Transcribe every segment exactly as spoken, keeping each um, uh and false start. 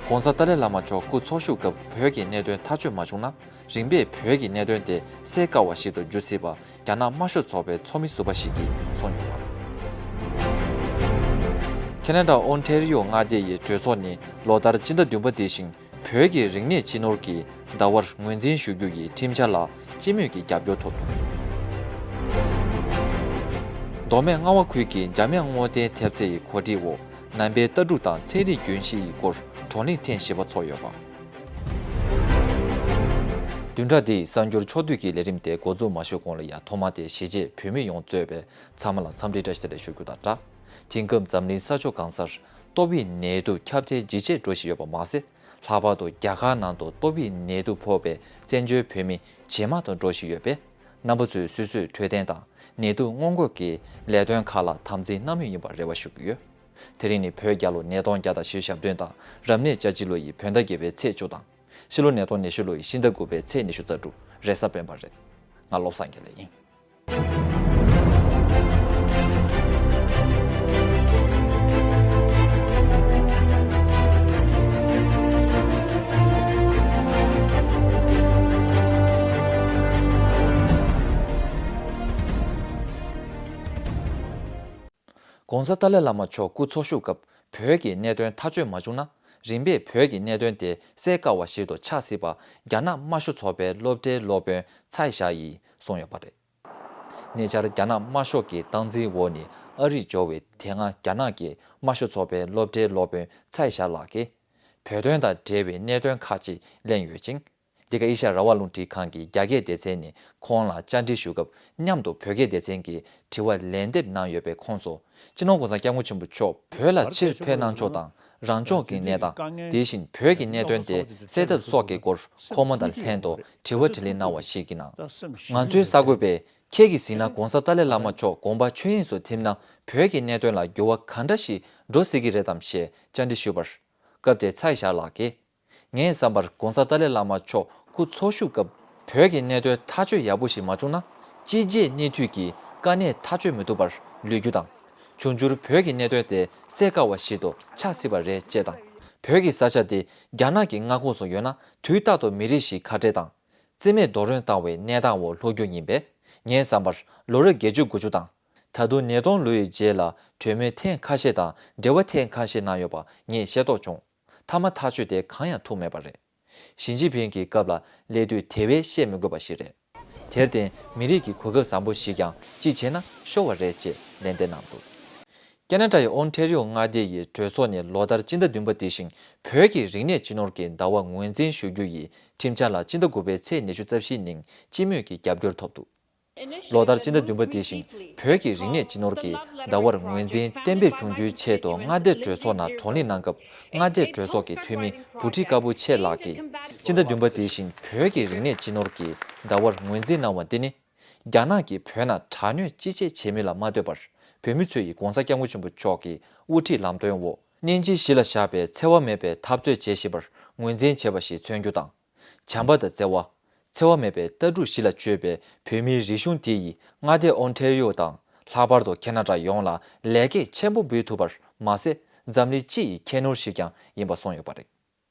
༸གོང་ས་ཏཱ་ལའི་བླ་མ་མཆོག་སྐུ་འཚོ་བཞུགས་སྐབས་བོད་ཀྱི་གནད་དོན་ཐག་གཅོད་མ་བྱུང་ན། རིམ་པས་བོད་ཀྱི་གནད་དོན་དེ་སེལ་དཀའ་བ་ཞིག་ཏུ་འགྱུར་སྲིད་པ། རྒྱ་ནག་དམར་ཤོག་ཚོགས་པའི་ཚོགས་མི་ཟུར་པ་ཞིག་གིས་གསུངས་ཡོད་པ། ཁེ་ན་ཌ་ཨོན་ཊེ་རི་ཡོ་མངའ་སྡེ་ཡི་གྲོས་ཚོགས་ནི་ལོ་ལྟར་སྤྱི་ཟླ་བདུན་པ་དེ་བཞིན་བོད་ཀྱི་རིག་གནས་སྤྱི་ནོར་གྱི་ཟླ་བར་ངོས་འཛིན་ཞུ་རྒྱུ་ཡི་ཁྲིམས་འཆར་ལ་སྤྱི་མོས་ཀྱི་རྒྱབ་སྐྱོར་ཐོབ་འདུག་མདོ་སྨད་རྔ་བ་ཁུལ་གྱི་འཇམ་དབྱངས་རྔོག་སྡེའི་ཐེབས་རྩའི་གོ་སྒྲིག་འོག་ནང་པའི་ལྟ་གྲུབ་དང་ཚན་རིག་རྒྱུན་ཤེས་ཀྱི་སྐོར་བགྲོ་གླེང་ཐེངས་བཞི་པ་ཚོགས་ཡོད་པ། བདུན་ཕྲག་འདིའི་གསར་འགྱུར་ཕྱོགས་བསྡུས་ཀྱི་ལས་རིམ་དེ་འགོ་འཛུགས་མ་ཞུས་གོང་ལ་ཡང་ཐོག་མ་དེ་གཞིས་བྱེས་བོད་མི་ཡོངས་གཙོས་པའི་ཚང་མ་ལ་འཚམས་འདྲི་བཀྲ་ཤིས་བདེ་ལེགས་ཞུ་རྒྱུ་དང་སྦྲགས། དེང་སྐབས་འཛམ་གླིང་ས་ཕྱོགས་གང་སར་ཏོག་དབྱིབས་ནད་དུག་ཁྱབ་གདལ་ཇེ་ཆེར་འགྲོ་བཞིན་ཡོད་པ་མ་ཟད། ལྷག་པར་དུ་རྒྱ་གར་ནང་དུ་ཏོག་དབྱིབས་ནད་དུག་ཕོག་པའི་བཙན་བྱོལ་བོད་མི་ཇེ་མང་དུ་འགྲོ་བཞིན་ཡོད་པས། རྣམ་པ་ཚོས་སོ་སོའི་འཕྲོད་བསྟེན་དང་ནད་དུག་སྔོན་འགོག་གི་ལས་དོན་ཁག་ལ་དམ་འཛིན་གནང་མུས་ཡིན་པར་རེ་བ་ཞུ་གི་ཡོད། དེ་རིང་ནི་བོད་རྒྱལ་ལོ་ཉིས་སྟོང་བརྒྱ་དང་བཞི་བཅུ་ཞེ་བདུན་དང་རབ་གནས་ལྕགས་བྱི་ལོ་ཡི་བོད་ཟླ་བརྒྱད་པའི་ཚེས་བཅུ་དང་། ཕྱི་ལོ་ཉིས་སྟོང་ཉི་ཤུ་ལོ་ཡི་ཤིང་རྟ་དགུ་པའི་ཚེས་ཉི་ཤུ་རྩ་དྲུག་རེས་གཟའ་སྤེན་པ་རེད། ང་བློ་བཟང་དགེ་ལེགས་ཡིན། ༸གོང་ས་ཏཱ་ལའི་བླ་མ་མཆོག་སྐུ་འཚོ་བཞུགས་སྐབས་བོད་ཀྱི་གནད་དོན་ཐག་གཅོད་མ་བྱུང་ན། རིམ་པས་བོད་ཀྱི་གནད་དོན་དེ་སེལ་དཀའ་བ་ཞིག་ཏུ་ཆགས་སྲིད་པ། རྒྱ་ནག་དམར་ཤོག་ཚོགས་པའི་སློབ་གྲྭའི་སློབ་དཔོན་ཚའེ་ཞའེ་ཡིས་གསུངས་ཡོད་པ་རེད། ཉེ་ཆར་རྒྱ་ནག་དམར་ཤོག་གི་སྟངས་འཛིན་འོག་ནས་ཨ་རིར་འབྱོར་བའི་དེ་སྔ་རྒྱ་ནག་གི་དམར་ཤོག་ཚོགས་པའི་སློབ་གྲྭའི་སློབ་དཔོན་ཚའེ་ཞའེ་ལགས་ཀྱིས། བོད་དོན་དང་འབྲེལ་བའི་གནད་དོན་ཁག་ཅིག་གླེང་ཡོད་ཅིང་། འདི་ག་ཨེ་ཤ་ཡ་རང་དབང་རླུང་འཕྲིན་ཁང་གི་རྒྱ་སྐད་སྡེ་ཚན་ནས་ཁོང་ལ་བཅར་འདྲི་ཞུ་སྐབས། མཉམ་དུ་བོད་སྐད་སྡེ་ཚན་གྱིས་དྲི་བ་ལན་འདེབས་གནང་ཡོད་པའི་ཁོངས་སུ། སྤྱི་ནོར་༸གོང་ས་༸སྐྱབས་མགོན་ཆེན་པོ་མཆོག་བོད་ལ་ཕྱིར་ཕེབས་གནང་ཕྱོགས་དང་། རང་ཕྱོགས་ཀྱི་གནས་སྟངས། དེ་བཞིན་བོད་ཀྱི་གནད་དོན་དེ་སེལ་ཐབས་སོགས་ཀྱི་སྐོར་ཁོང་མོ་དང་ལྷན་དུ་དྲི་བ་དྲིས་ལན་གནང་བ་ཞིག་གི་ནང་། ང་ཚོའི་གསར་འགོད་པས་ཁྱེད་ཀྱིས་གཟིགས་ན། ༸གོང་ས་ཏཱ་ལའི་བླ་མ་མཆོག་དགོངས་པ་ཆོས་དབྱིངས་སུ་ཐིམ་ན། བོད་ཀྱི་གནད་དོན་ལ་འགྱུར་བ་ག་འདྲ་ཞིག་འགྲོ་སྲིད་ཀྱི་རེད་དམ་ཞེས་བཅར་འདྲི་ཞུས་པར། སྐབས་དེར་ཚའེ་ཞའེ་ལགས་ཀྱིས། ངའི་བསམ་པར་༸གོང་ས་ཏཱ་ལའི་བླ་མ་མཆོག་སྐུ་འཚོ་བཞུགས་སྐབས། བོད་ཀྱི་གནད་དོན་ཐག་གཅོད་ཡག་པོ་ཞིག་མ་བྱུང་ན། སྤྱི་རྒྱའི་གནས་འཐུས་ཀྱི་དཀའ་གནད་ཐག་གཅོད་མི་ཐུབ་པར་ལུས་རྒྱུ་དང་། འབྱུང་འགྱུར་བོད་ཀྱི་གནད་དོན་དེ་སེལ་དཀའ་བ་ཞིག་ཏུ་ཆགས་སྲིད་པ་རེད་ཅེས་དང་། བོད་ཀྱི་ས་ཆ་དེ་རྒྱ་ནག་གི་མངའ་ཁོངས་སུ་ཡོད་ན། དུས་རྟག་ཏུ་མི་རིགས་ཤིག་ཁ་བྲལ་དང་། རྩིས་མེད་རྡོག་རོལ་བཏང་བའི་གནས་སྟངས་འོག་ལྷུང་རྒྱུ་ཡིན་པས། ངའི་བསམ་པར་ལོ་རབས་བརྒྱད་ཅུ་དགུ་བཅུ་དང་། ད་དུང་ཉིས་སྟོང་ལོ་ཡི་རྗེས་ལ་གྲོས་མོལ་ཐེངས་ཁ་ཤས་དང་འབྲེལ་བ་ཐེངས་ཁ་ཤས་གནང་ཡོད་པ་ངས་ཤེས་རྟོགས་བྱུང་། མཐའ་མ་ཐག་གཅོད་དེ་གང་ཡང་ཐུག་མེད་པ་རེད། ཞི་ཅིན་ཕིང་གི་སྐབས་ལ་སླེབས་དུས་དེ་བས་བཤད་མི་དགོས་པ་ཞིག་རེད། དེར་བརྟེན་མི་རིགས་ཀྱི་གོ་སྐབས་བཟང་པོ་ཞིག་ཀྱང་ཅི་བྱས་ན་ཤོར་བ་རེད་ཅེས་ལན་འདེབས་གནང་འདུག་ཁེ་ན་ཌ་ཡི་ཨོན་ཊེ་རི་ཡོ་མངའ་སྡེ་ཡི་གྲོས་ཚོགས་ནས་ལོ་ལྟར་སྤྱི་ཟླ་བདུན་པ་དེ་བཞིན་བོད་ཀྱི་རིག་གནས་སྤྱི་ནོར་གྱི་ཟླ་བ་ངོས་འཛིན་ཞུ་རྒྱུ་ཡི་ཁྲིམས་འཆར་ལ་སྤྱི་ཟླ་དགུ་པའི་ཚེས་ཉི་ཤུ་རྩ་བཞིའི་ཉིན་སྤྱི་མོས་ཀྱི་རྒྱབ་སྐྱོར་ཐོབ་འདུག་ལོ་ལྟར་སྤྱི་ཟླ་བདུན་པ་དེ་བཞིན་བོད་ཀྱི་རིག་གནས་སྤྱི་ནོར་གྱི་ཟླ་བར་ངོས་འཛིན་གཏན་འབེབས་བྱུང་རྒྱུའི་ཆེད་དུ་མངའ་སྡེ་གྲོས་ཚོགས་ནང་བགྲོ་གླེང་གནང་སྐབས། མངའ་སྡེ་གྲོས་ཚོགས་ཀྱི་འཐུས་མི་བུ་ཁྲིད་དཀར་པོ་ཆེ་ལགས་ཀྱིས། སྤྱི་ཟླ་བདུན་པ་དེ་བཞིན་བོད་ཀྱི་རིག་གནས་སྤྱི་ནོར་གྱི་ཟླ་བར་ངོས་འཛིན་གནང་བ་འདི་ནི། རྒྱ་ནག་གིས་བོད་ནང་དྲག་གནོན་ཅི་བྱེད་བྱེད་མིན་ལ་མ་ལྟོས་པར། བོད་མི་ཚོས་ཀྱིས་༸གོང་ས་༸སྐྱབས་མགོན་ཆེན་པོ་མཆོག་གི་དབུ་ཁྲིད་ལམ་སྟོན་འོག་གནས་ཆེན་གཞི་ལ་བཞག་པའི་འཚེ་བ་མེད་པའི་འཐབ་རྩོད་བྱེད་བཞིན་པར་ངོས་འཛིན་བྱེད་པ་ཞིག་མཚོན་རྒྱུ་དང་། བྱམས་པ་དང་བརྩེ་བ། འཚེ་བ་མེད་པའི་ལྟ་གྲུབ་གཞི་ལ་བཅོལ་བའི་བོད་མིའི་རིག་གཞུང་དེ་ཡིས་མངའ་སྡེ་ཨོན་ཊེ་རི་ཡོ་དང་། ལྷག་པར་དུ་ཁེ་ན་ཌ་ཡོངས་ལ་ལེགས་སྐྱེས་ཆེན་པོ་འབུལ་ཐུབ་པར་མ་ཟད། འཛམ་གླིང་སྤྱི་ཡི་ཁྱད་ནོར་ཞིག་ཀྱང་ཡིན་པ་གསུངས་ཡོད་པ་རེད།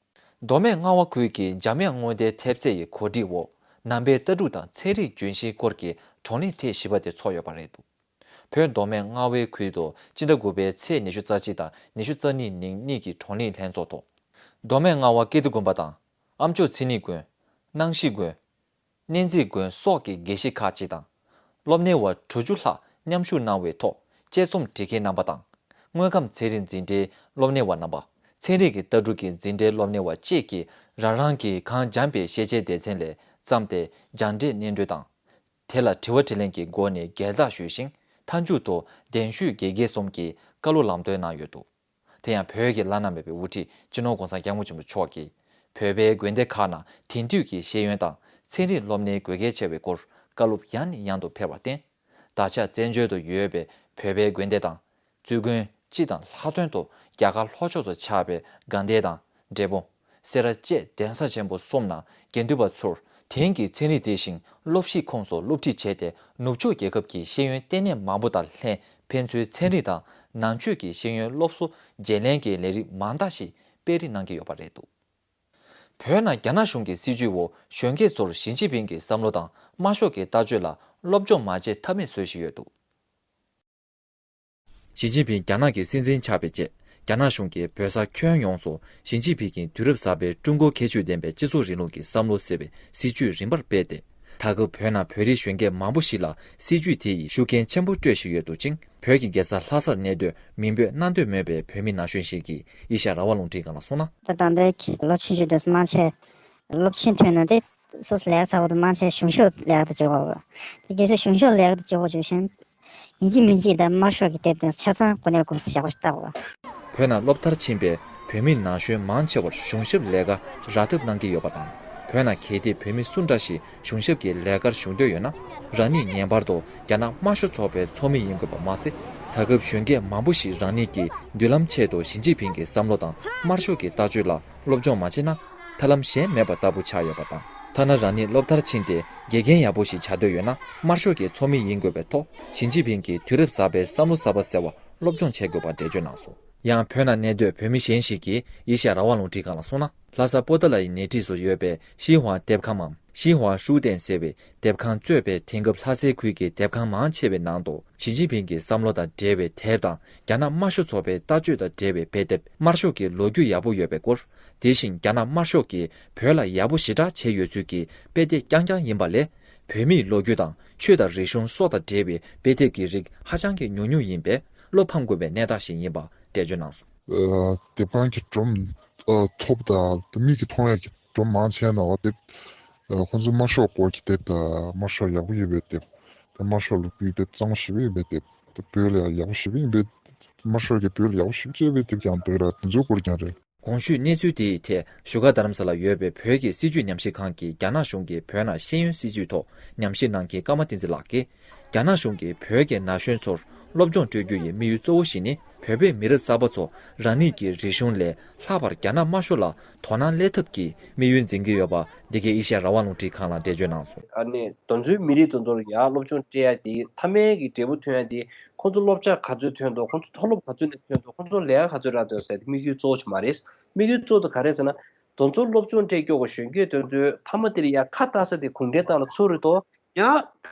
མདོ་སྨད་རྔ་བ་ཁུལ་གྱི་འཇམ་དབྱངས་རྔོག་སྡེའི་ཐེབས་རྩ་ཡི་གོ་སྒྲིག་འོག་ནང་པའི་ལྟ་གྲུབ་དང་ཚན་རིག་རྒྱུན་ཤེས་སྐོར་གྱི་བགྲོ་གླེང་ཐེངས་བཞི་པ་དེ་ཚོགས་ཡོད་པ་རེད་འདུག་བོད་མདོ་སྨད་རྔ་བའི་ཁུལ་དུ་སྤྱི་ཟླ་དགུ་པའི་ཚེས་ཉི་ཤུ་རྩ་གཅིག་དང་ཉི་ཤུ་རྩ་གཉིས་ཉིན་གཉིས་ཀྱི་བགྲོ་གླེང་ལྷན་ཚོགས་ཐོག་མདོ་སྨད་རྔ་བ་ཀིརྟི་དགོན་པ་དང་། ཨ་མཆོག་མཚན་ཉིད་དགོན། སྣང་ཞིག་དགོན། གནས་འཛིན་དགོན་སོགས་ཀྱི་དགེ་བཤེས་ཁག་ཅིག་དང་། སློབ་གཉེར་བ་དྲུག་ཅུ་ལྷག་མཉམ་ཞུགས་གནང་བའི་ཐོག་དཔྱད་རྩོམ་འབྲི་མཁན་རྣམ་པ་དང་། དངོས་ཁམས་ཚན་རིག་འཛིན་གྲྭའི་སློབ་གཉེར་བ་རྣམ་པ། ཚན་རིག་གི་ལྟ་གྲུབ་ཀྱི་འཛིན་གྲྭའི་སློབ་གཉེར་བ་བཅས་ཀྱིས་རང་རང་གིས་གང་སྦྱངས་པའི་ཤེས་བྱའི་སྡེ་ཚན་ལས་བརྩམས་ཏེ་སྦྱང་འབྲས་སྙན་སྒྲོན་དང་། དེ་ལ་དྲི་བ་དྲིས་ལན་གྱི་སྒོ་ནས་འགལ་ཟླ་ཞུས་ཤིང་། མཐའ་མཇུག་ཏུ་གདན་ཞུས་དགེ་རྒན་གསུམ་གྱིས་བཀའ་སློབ་ལམ་སྟོན་གནང་ཡོད་འདུག་དེ་ཡང་བོད་ཀྱི་བླ་ན་མེད་པའི་དབུ་ཁྲིད་སྤྱི་ནོར་༸གོང་ས་༸སྐྱབས་མགོན་ཆེན་པོ་མཆོག་གིས་བོད་པའི་དགོན་སྡེ་ཁག་ནང་དེང་དུས་ཀྱི་ཤེས་ཡོན་དང་ཚན་རིག་སློབ་གཉེར་དགོས་གལ་ཆེ་བའི་སྐོར་བཀའ་སློབ་ཡང་ནས་ཡང་དུ་ཕེབས་པར་བརྟེན། ད་ཆ་བཙན་བྱོལ་དུ་ཡོད་པའི་བོད་པའི་དགོན་སྡེ་དང་། འཛུལ་དགོན་སྤྱི་དང་ལྷག་དོན་དུ་རྒྱ་གར་ལྷོ་ཕྱོགས་སུ་ཆགས་པའི་དགའ་ལྡན་དང་འབྲས་སྤུངས། སེ་ར་བཅས་གདན་ས་ཆེན་པོ་གསུམ་ནང་དགེ་འདུན་པ་ཚོར་དེང་གི་ཚན་རིག་དེ་བཞིན་སློབ་གཞིའི་ཁོངས་སུ་སློབ་ཁྲིད་བྱས་ཏེ། ནུབ་ཕྱོགས་རྒྱལ་ཁབ་ཀྱི་ཤེས་ཡོན་ལྟེ་གནས་མང་པོ་དང་ལྷན་ཕན་ཚུན་ཚན་རིག་དང་ནང་ཆོས་ཀྱི་ཤེས་ཡོན་སློབ་གསོ་བརྗེ་ལེན་གྱི་ལས་རིགས་མང་དག་ཞིག་ སྤེལ་རེས་གནང་གི་ཡོད་པ་རེད་འདུག་བོད་ནང་རྒྱ་ནག་གཞུང་གི་སྲིད་བྱུས་འོག་གཞོན་སྐྱེས་ཚོར་ཞི་ཅིན་ཕིང་གི་བསམ་བློ་དང་དམར་ཤོག་གི་ལྟ་སྤྱོད་ལ་སློབ་སྦྱོང་མ་བྱེད་ཐབས་མེད་བཟོ་བཞིན་ཡོད་འདུག་ཞི་ཅིན་ཕིང་རྒྱ་ནག་གི་སྲིད་འཛིན་ཆགས་པའི་རྗེས། རྒྱ་ནག་གཞུང་གིས་བོད་ས་ཁྱོན་ཡོངས་སུ་ཞི་ཅིན་ཕིང་གིས་དུས་རབས་གསར་པའི་ཀྲུང་གོ་ཁྱད་ཆོས་ལྡན་པའི་སྤྱི་ཚོགས་རིང་ལུགས་ཀྱི་བསམ་བློ་ཟེར་བའི་སྲིད་བྱུས་རིམ་པར་སྤེལ་ཏེ། ད་སྐབས་བོད་ནང་བོད་རིགས་གཞོན་སྐྱེས་མང་པོ་ཞིག་ལ་སྲིད་བྱུས་དེ་ཡིས་ཤུགས་རྐྱེན་ཆེན་པོ་སྤྲོད་བཞིན་ཡོད་འདུག་ཅིང་། བོད་ཀྱི་རྒྱལ་ས་ལྷ་སར་གནས་སྡོད་མིང་འབོད་གནང་འདོད་མེད་པའི་བོད་མི་ན་གཞོན་ཞིག་གིས་ཨེ་ཤ་ཡ་རང་དབང་རླུང་འཕྲིན་ཁང་ལ་གསུངས་ན། ད་ད་ལྟའི་ལོ་ཆུང་ཆུང་དེ་ཚོ་མང་ཆེ་སློབ་ཆེན་ཐོན་ན་དེ་སོ་སོ་ལས་ཀ་ཚ་བོ་དེ་མང་ཆེ་གཞུང་ཞབས་ལས་ཀ་དེ་བྱེད་དགོས། དེ་གལ་སྲིད་གཞུང་ཞབས་ལས་ཀ་དེ་བྱེད་དགོས་བྱུང་ཤན། ཡིན་གཅིག་མིན་གཅིག་ད་དམར་ཤོག་གི་དེབ་དེ་ཆ་ཚང་གོ་གནས་སྐོར་ཡག་པོ་ཞིག་བལྟ་དགོས། བོད་ནང་སློབ་མཐར་ཕྱིན་པའི་བོད་མི་ན་གཞོན་མང་ཆེ་བར་གཞུང་ཞབས་ལས་ཀ་རག་ཐབས་གནང་གི་ཡོད་པ་དང་། བོད་ནང་གལ་ཏེ་བོད་མི་སུ་འདྲ་ཞིག་གཞུང་ཞབས་ཀྱི་ལས་ཀར་ཞུགས་འདོད་ཡོད་ན། རང་ཉིད་ངེས་པར་དུ་རྒྱ་ནག་དམར་ཤོག་ཚོགས་པའི་ཚོགས་མི་ཡིན་དགོས་པ་མ་ཟད། ད་སྐབས་གཞོན་སྐྱེས་མང་པོ་ཞིག་རང་ཉིད་ཀྱི་མདུན་ལམ་ཆེད་དུ་ཞི་ཅིན་ཕིང་གི་བསམ་བློ་དང་དམར་ཤོག་གི་ལྟ་སྤྱོད་ལ་སློབ་སྦྱོང་མ་བྱས་ན། ཐབས་ལམ་གཞན་མེད་པ་ལྟ་བུ་ཆགས་ཡོད་པ་དང་། ཐ་ན་རང་ཉིད་སློབ་མཐར་ཕྱིན་ཏེ་དགེ་རྒན་ཡག་པོ་ཞིག་བྱ་འདོད་ཡོད་ན། དམར་ཤོག་གི་ཚོགས་མི་ཡིན་དགོས་པའི་ཐོག་ཞི་ཅིན་ཕིང་གིས་དུས་རབས་གསར་པའི་བསམ་བློ་གསར་པ་ཟེར་བ་སློབ་སྦྱོང་བྱེད་དགོས་པ་འགྲེལ་བརྗོད་གནང་སོང་། ཡང་བོད་ནང་གནས་སྡོད་བོད་མི་གཞན་ཞིག་གིས་ཨེ་ཤ་ཡ་རང་དབང་རླུང་འཕྲིན་ཁང་ལ་གསུངས་ན། ལྷ་ས་པོ་ཏཱ་ལའི་ནེ་ཊི་སུ་ཡོད་པའི་ཤིན་ཧྭ་དེབ་ཁང་མམ། ཤིན་ཧྭ་ཧྲུའུ་ཏེན་ཟེར་བའི་དེབ་ཁང་གཙོས་པའི་དེང་སྐབས་ལྷ་སའི་ཁུལ་གྱི་དེབ་ཁང་མང་ཆེ་བའི་ནང་དུ། ཞི་ཅིན་ཕིང་གི་བསམ་བློ་དང་འབྲེལ་བའི་དེབ་དང་། རྒྱ་ནག་དམར་ཤོག་ཚོགས་པའི་ལྟ་སྤྱོད་དང་འབྲེལ་བའི་དཔེ་དེབ། དམར་ཤོག་གི་ལོ་རྒྱུས་ཡག་པོ་ཡོད་པའི་སྐོར། དེ་བཞིན་རྒྱ་ནག་དམར་ཤོག་གིས་བོད་ལ་ཡག་པོ་ཞེ་དྲག་བྱས་ཡོད་ཚུལ་གྱི་དཔེ་དེབ་རྐྱང་རྐྱང་ཡིན་པ་ལས། བོད་མིའི་ལོ་རྒྱུས་དང་ཆོས་དང་རིག་གཞུང་སོགས་དང་འབྲེལ་བའི་དཔེ་དེབ་ཀྱི་རིགས་ཧ་ཅང་གི་ཉུང་ཉུང་ཡིན་པས། བློ་ཕམ་དགོས་པའི་གནས་སྟངས་ཤིག་ཡིན་པ་འགྲེལ་བརྗོད་གནང་སོང་། ཨ། དེབ་ཁང་གི་སྒྲོམ། ཨ། ཐོབ་དང་མིག་གིས་མཐོང་ཡག་གི་སྒྲོམ་མང་ཆེ་ནང་བ་དེབ། ཨ། ཁོང་ཚོ་དམར་ཤོག་སྐོར་གྱི་དེབ་དང་། དམར་ཤོག་ཡག་པོ་ཡོད་པའི་དེབ། དེ་དམར་ཤོག་ལ་དཔེ་དེབ་གཙང་མ་ཞེ་པོ་ཡོད་པའི་དེབ། དེ་བོད་ལ་ཡག་པོ་ཞེ་པོ་ཡིན་པའི། དམར་ཤོག་གིས་བོད་ལ་ཡག་པོ་ཞེ་པོ་བྱས་པའི་དེབ་ཀྱང་འདུག་ར། དེ་ཚོའི་སྐོར་ཀྱང་རེད། གོང་ཞུས་གནས་ཚུལ་དེའི་ཐད། བཞུགས་སྒར་རྡ་རམ་ས་ལ་ཡོད་པའི་བོད་ཀྱི་སྲིད་བྱུས་ཉམས་ཞིབ་ཁང་གི་རྒྱ་ནག་གཞུང་གི་བོད་ནང་ཤེས་ཡོན་སྲིད་བྱུས་ཐོག་ཉམས་ཞིབ་གནང་མཁན་ཀརྨ་བསྟན་འཛིན་ལགས་ཀྱིས། རྒྱ་ནག་གཞུང་གིས་བོད་ཀྱི་ན་གཞོན་ཚོར་སློབ་སྦྱོང་སྤྲོད་རྒྱུ་ཡི་དམིགས་ཡུལ་གཙོ་བོ་ཞིག་ནི། བོད་པའི་མི་རབས་གསར་པ་ཚོ་རང་ཉིད་ཀྱི་རིག་གཞུང་ལས་ལྷག་པར་རྒྱ་ནག་དམར་ཤོག་ལ་དོ་སྣང་སླེབས་ཐབས་ཀྱི་དམིགས་ཡུལ་འཛིན་གྱི་ཡོད་པ། འདི་གའི་ཨེ་ཤ་ཡ་རང་དབང་རླུང་འཕྲིན་ཁང་ལ་འགྲེལ་བརྗོད་གནང་སོང་། ཨ་ནི་གདོང་ཚོའི་མི་རིགས་དེ་ཚོར་ཡང་སློབ་སྦྱོང་སྤྲད་ཡ་དེ། མཐའ་མའི་གི་འབྲས་བུ་ཐོན་ཡ་དེ། ཁོང་ཚོ་སློབ་གྲྭ་ག་ཚོད་ཐོན་འདུག་ཁོང་ཚོ་མཐོ་སློབ་ག་ཚོད་ནས་ཐོན་འདུག་ཁོང་ཚོ་ལས་ཀ་ག་ཚོད་རག་འདུག་ཟེར་དེ་དམིགས་ཡུལ་གཙོ་བོ་ཞིག་མ་རེད། དམིགས་ཡུལ་གཙོ་བོ་དེ་ག་རེ་ཟེར་ན། དེ་ཚོ་སློབ་སྦྱོང་སྤྲད་སྐྱོ་གི་གཞོན་སྐྱེས་དེ་ཚོའི་མཐའ་མ་དེ་ལ་ཡ་ཁ་ལྟ་ས་དེ་གུང་ཁྲན་ཏང་ལ་ཚུར་རེད་དོ། ཡ།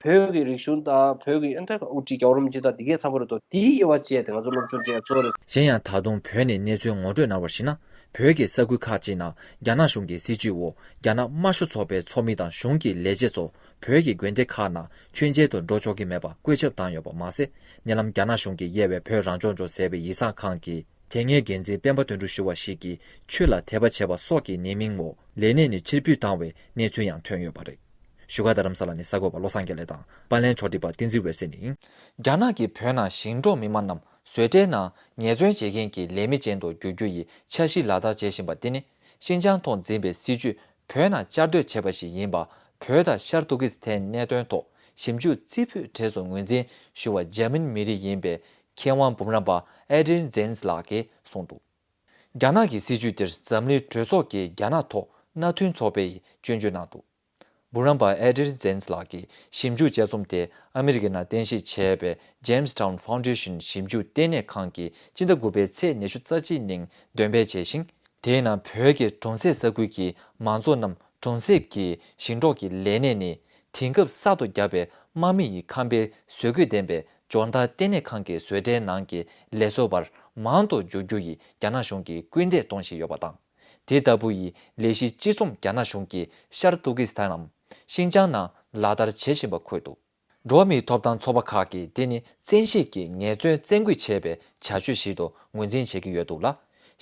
བོད་ཀྱི་རིག་གཞུང་དང་བོད་ཀྱི་ཨ་ནི་ད་དབུ་ཁྲིད་རྒྱལ་བ་རིན་པོ་ཆེ་དང་དེ་གའི་ཚང་མ་རེད་དོ། དེའི་དབྱེ་བ་བཅད་དེ་ང་ཚོ་སློབ་སྦྱོང་སྤྲད་ཡ་གཙོ་བོ་རེད། གཞན་ཡང་། ད་དུང་བོད་ནས་གནས་ཚུལ་ངོ་སྤྲོད་གནང་བར་གཞིགས་ན། བོད་ཀྱི་ས་ཁུལ་ཁག་ཅིག་ནང་རྒྱ་ནག་གཞུང་གི་སྲིད་བྱུས་འོག་རྒྱ་ནག་དམར་ཤོག་ཚོགས་པའི་ཚོགས་མི་དང་གཞུང་གི་ལས་བྱེད་ཚོ་བོད་ཀྱི་དགོན་སྡེ་ཁག་ནང་མཆོད་མཇལ་དུ་འགྲོ་ཆོག་གི་མེད་པ་བཀོད་ཁྱབ་བཏང་ཡོད་པ་མ་ཟད། ཉེ་ལམ་རྒྱ་ནག་གཞུང་གིས་དབྱེ་བའི་བོད་རང་སྐྱོང་ལྗོངས་ཟེར་བའི་ཡིག་ཚང་ཁང་གི་དེ་སྔའི་འགན་འཛིན་སྤེན་པ་དོན་གྲུབ་ཞུ་བ་ཞིག་གིས་ཆོས་ལ་དད་པ་བྱས་པ་སོགས་ཀྱི་ཉེས་མིང་འོག་ལས་གནས་ནས་ཕྱིར་འབུད་བཏང་བའི་གནས་ཚུལ་ཡང་ཐོན་ཡོད་པ་རེད། བཞུགས་སྒར་རྡ་རམ་ས་ལ་ནས་གསར་འགོད་པ་བློ་བཟང་དགེ་ལེགས་དང་། པར་ལེན་ཕྱོགས་སྒྲིག་པ་བསྟན་འཛིན་འོད་ཟེར་ནས་ཡིན། རྒྱ་ནག་གིས་བོད་ནང་ཞིང་འབྲོག་མི་མང་རྣམས་བཟོ་གྲྭའི་ནང་ངལ་རྩོལ་བྱེད་མཁན་གྱི་ལས་མི་ཅན་དུ་བསྒྱུར་རྒྱུ་ཡི་འཆར་གཞི་ལག་བསྟར་བྱེད་བཞིན་པ་དེ་ནི། ཤིན་ཅང་ཐོག་འཛིན་པའི་སྲིད་བྱུས་བོད་ནང་བསྐྱར་ཟློས་བྱས་པ་ཞིག་ཡིན་པ། བོད་དང་ཤར་ཏུར་ཀི་སི་ཐན་གནད་དོན་ཐོག་ཞིབ་འཇུག་རྩིས་འཕོས་གྲས་སུ་ངོས་འཛིན་ཞུ་བ་འཇར་མན་མི་རིགས་ཡིན་པའི་མཁས་དབང་འབུམ་རམས་པ་ཨེ་ཌི་རིན་ཛེན་ལགས་ཀྱིས་གསུངས་འདུག་རྒྱ་ནག་གི་སྲིད་བྱུས་དེར་འཛམ་གླིང་གྲོས་ཚོགས་ཀྱི་རྒྱ་ནག་ཐོག་མནའ་མཐུན་ཚོགས་པས་སྐྱོན་བརྗོད་གནང་འདུག་འབུམ་རམས་པ་ཨེ་ཌི་རིན་ཛེན་ལགས་ཀྱིས་ཞིབ་འཇུག་དཔྱད་རྩོམ་དེ་ཨ་མི་རི་ཀའི་ནང་རྟེན་གཞི་བྱས་པའི་Jamestown Foundation ཞིབ་འཇུག་ལྟེ་གནས་ཁང་གིས་སྤྱི་ཟླ་དགུ་པའི་ཚེས་ཉི་ཤུ་རྩ་གཅིག་ཉིན་འདོན་སྤེལ་བྱས་ཤིང་། དེའི་ནང་བོད་ཀྱི་གྲོང་གསེབ་ས་ཁུལ་གྱི་མང་ཚོགས་རྣམས་གྲོང་གསེབ་ཀྱི་ཞིང་འབྲོག་གི་ལས་གནས་ནས་དེང་སྐབས་གསར་དུ་བརྒྱབ་པའི་དམག་མི་ཡི་ཁང་པའི་བཟོ་བཀོད་ལྡན་པའི་སྦྱོང་བརྡར་ལྟེ་གནས་ཁང་གི་བཟོ་གྲྭའི་ནང་གི་ལས་བཟོ་པར་མང་དུ་འཇུག་རྒྱུ་ཡི་རྒྱ་ནག་གཞུང་གིས་སྐུལ་འདེད་གཏོང་བཞིན་ཡོད་པ་དང་། དེ་ལྟ་བུ་ཡི་ལས་གཞི་གཅིག་མཚུངས་རྒྱ་ནག་གཞུང་གིས་ཤར་ཏུར་ཀི་སི་ཐན་ནམ་ཤིན་ཅང་ནང་ལག་བསྟར་བྱེད་བཞིན་པ་འཁོད་འདུག་འགྲོ་བ་མིའི་ཐོབ་ཐང་ཚོགས་པ་ཁག་གིས་དེ་ནི་བཙན་ཤེད་ཀྱིས་ངལ་རྩོལ་བཙན་སྐུལ་བྱས་པའི་བྱ་སྤྱོད་ཞིག་ཏུ་ངོས་འཛིན་བྱེད་ཀྱི་ཡོད་འདུག་ལ།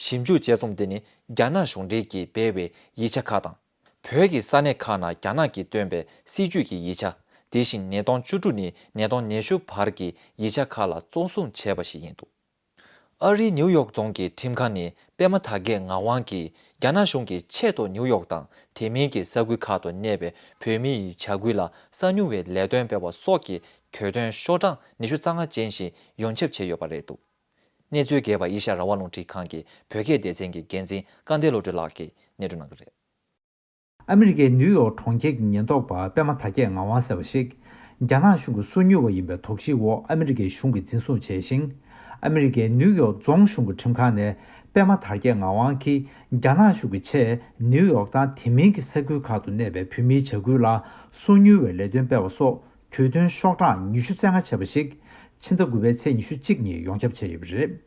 ཞིབ་འཇུག་དཔྱད་རྩོམ་དེ་ནི་རྒྱ་ནག་གཞུང་འབྲེལ་གྱིས་སྤེལ་བའི་ཡིག་ཆ་ཁག་དང་། བོད་ཀྱི་ས་གནས་ཁག་ནང་རྒྱ་ནག་གིས་བཏོན་པའི་སྲིད་བྱུས་ཀྱི་ཡིག་ཆ། དེ་བཞིན་ཉིས་སྟོང་བཅུ་དྲུག་ནས་ཉིས་སྟོང་ཉི་ཤུ་བར་གྱི་ཡིག་ཆ་ཁག་ལ་བཙོན་བཟུང་བྱས་པ་ཞིག་ཡིན་འདུག་ཨ་རིའི་ནིའུ་ཡོག་རྫོང་གི་ཁྲིམས་ཁང་ནས་པད་མ་དར་རྒྱས་ངག་དབང་གིས་རྒྱ་ནག་གཞུང་གིས་ཆེད་དུ་ནིའུ་ཡོག་དང་དེ་མིན་གྱི་ས་ཁུལ་ཁག་ཏུ་གནས་པའི་བོད་མི་ཡི་བྱ་འགུལ་ལ་གསང་ཉུལ་བའི་ལས་དོན་སྤེལ་བ་སོགས་ཀྱི་གྱོད་དོན་ཤོག་གྲངས་ཉི་ཤུ་རྩ་ལྔ་ཅན་ཞིག་ཡོངས་ཁྱབ་བྱས་ཡོད་པ་རེད་འདུག་གནས་ཚུལ་རྒྱས་པ་ཨེ་ཤ་ཡ་རང་དབང་རླུང་འཕྲིན་ཁང་གི་བོད་སྐད་སྡེ་ཚན་གྱི་འགན་འཛིན་སྐལ་ལྡན་བློ་གྲོས་ལགས་ཀྱིས་སྙན་སྒྲོན་གནང་གི་རེད། ཨ་མི་རི་ཀའི་ནིའུ་ཡོག་གྲོང་ཁྱེར་གྱི་ཉེན་རྟོག་པ་པད་མ་དར་རྒྱས་ངག་དབང་ཟེར་བ་ཞིག་རྒྱ་ནག་གཞུང་གི་སོ་ཉུལ་བ་ཡིན་པའི་དོགས་གཞིའི་འོག་ཨ་མི་རི་ཀའི་གཞུང་གིས་འཛིན་བཟུང་བྱས་ཤིང་། ཨ་མི་རི་ཀའི་ནིའུ་ཡོག་རྫོང་གཞུང་གི་ཁྲིམས་ཁང་ནས་པད་མ་དར་རྒྱས་ངག་དབང་གིས་རྒྱ་ནག་གཞུང་གི་ཆེད་ནིའུ་ཡོག་དང་དེ་མིན་གྱི་ས་ཁུལ་ཁག་ཏུ་གནས་པའི་བོད་མིའི་བྱ་འགུལ་ལ་སོ་མྱུལ་བའི་ལས་དོན་སྤེལ་བ་སོགས་གྱོད་དོན་ཤོག་གྲངས་ཉི་ཤུ་རྩ་ལྔ་བྱས་པ་ཞིག་ཕྱི་ཟླ་དགུ་པའི་ཚེས་ཉི་ཤུ་གཅིག་ཉིན་ཡོངས་ཁྱབ་བྱས་ཡོད་པ་རེད།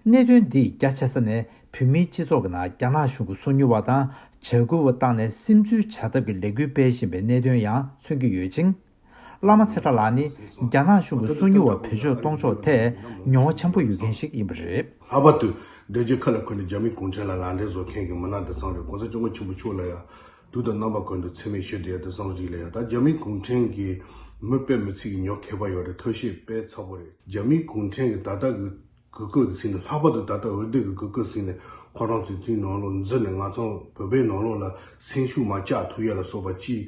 གནད་དོན་འདིས་རྒྱ་ཆེ་ས་ནས་བོད་མིའི་སྤྱི་ཚོགས་ཀྱི་ནང་རྒྱ་ནག་གཞུང་གི་སོ་མྱུལ་བ་དང་བྱ་འགུལ་བ་བཏང་ནས་སིམ་འཛུལ་བྱ་ཐབས་ཀྱི་ལས་འགུལ་སྤེལ་བཞིན་པའི་གནད་དོན་ཡང་མཚོན་གྱི་ཡོད་ཅིང་། བླ་མ་ཚེ་བཀྲ་ལགས་ནི་རྒྱ་ནག་གཞུང་གི་སོ་མྱུལ་བ་བེད་སྤྱོད་གཏོང་ཕྱོགས་ཐད་མྱོང་བ་ཆེན་པོ་ཡོད་མཁན་ཞིག་ཡིན་པ་རེད། ལྷག་པར་དུ་རྡོ་རྗེ་ཁ་ལ་འཁོད་ནས་རྒྱ་མི་གུང་ཁྲན་ལ་ལག་འབྲེལ་བཟོ་མཁན་གྱི་མི་སྣ་འདི་ཚང་རེད། གོང་ས་སྐྱབས་མགོན་ཆེན་པོ་མཆོག་ལ་ཡང་དུས་དང་རྣམ་པ་ཀུན་ཏུ་མཚན་སྨད་ཞུས་བསྡད་ཡ་དེ་ཚང་རིག་ལ་ཡང་ད་རྒྱ་མི་གུང་ཁྲན་གྱི་མི་དཔེ་མི་སྲིད་ཀྱི་ཉོ་མཁས་པ་ཡོད་རེད། ཐབས་ཤེས་དཔེ་ཚ་པོ་རེད། རྒྱ་མི་གུང་ཁྲན་གྱི་ད་ལྟ་གི་གོ་སྐབས་དེ་ཟིན་ནས་ལྷག་པར་དུ་ད་ལྟ་འོས་བསྡུ་གི་གོ་སྐབས་ཟིན་ནས་ཁོ་རང་ཚོའི་དུས་ནང་ལོགས་འཛུལ་ནས་ང་ཚོ་བོད་པའི་ནང་ལོགས་ལ་སེམས་ཤུགས་མ་བཅག་ཐུབ་ཡ་ལ་སོགས་པ་ཅིག་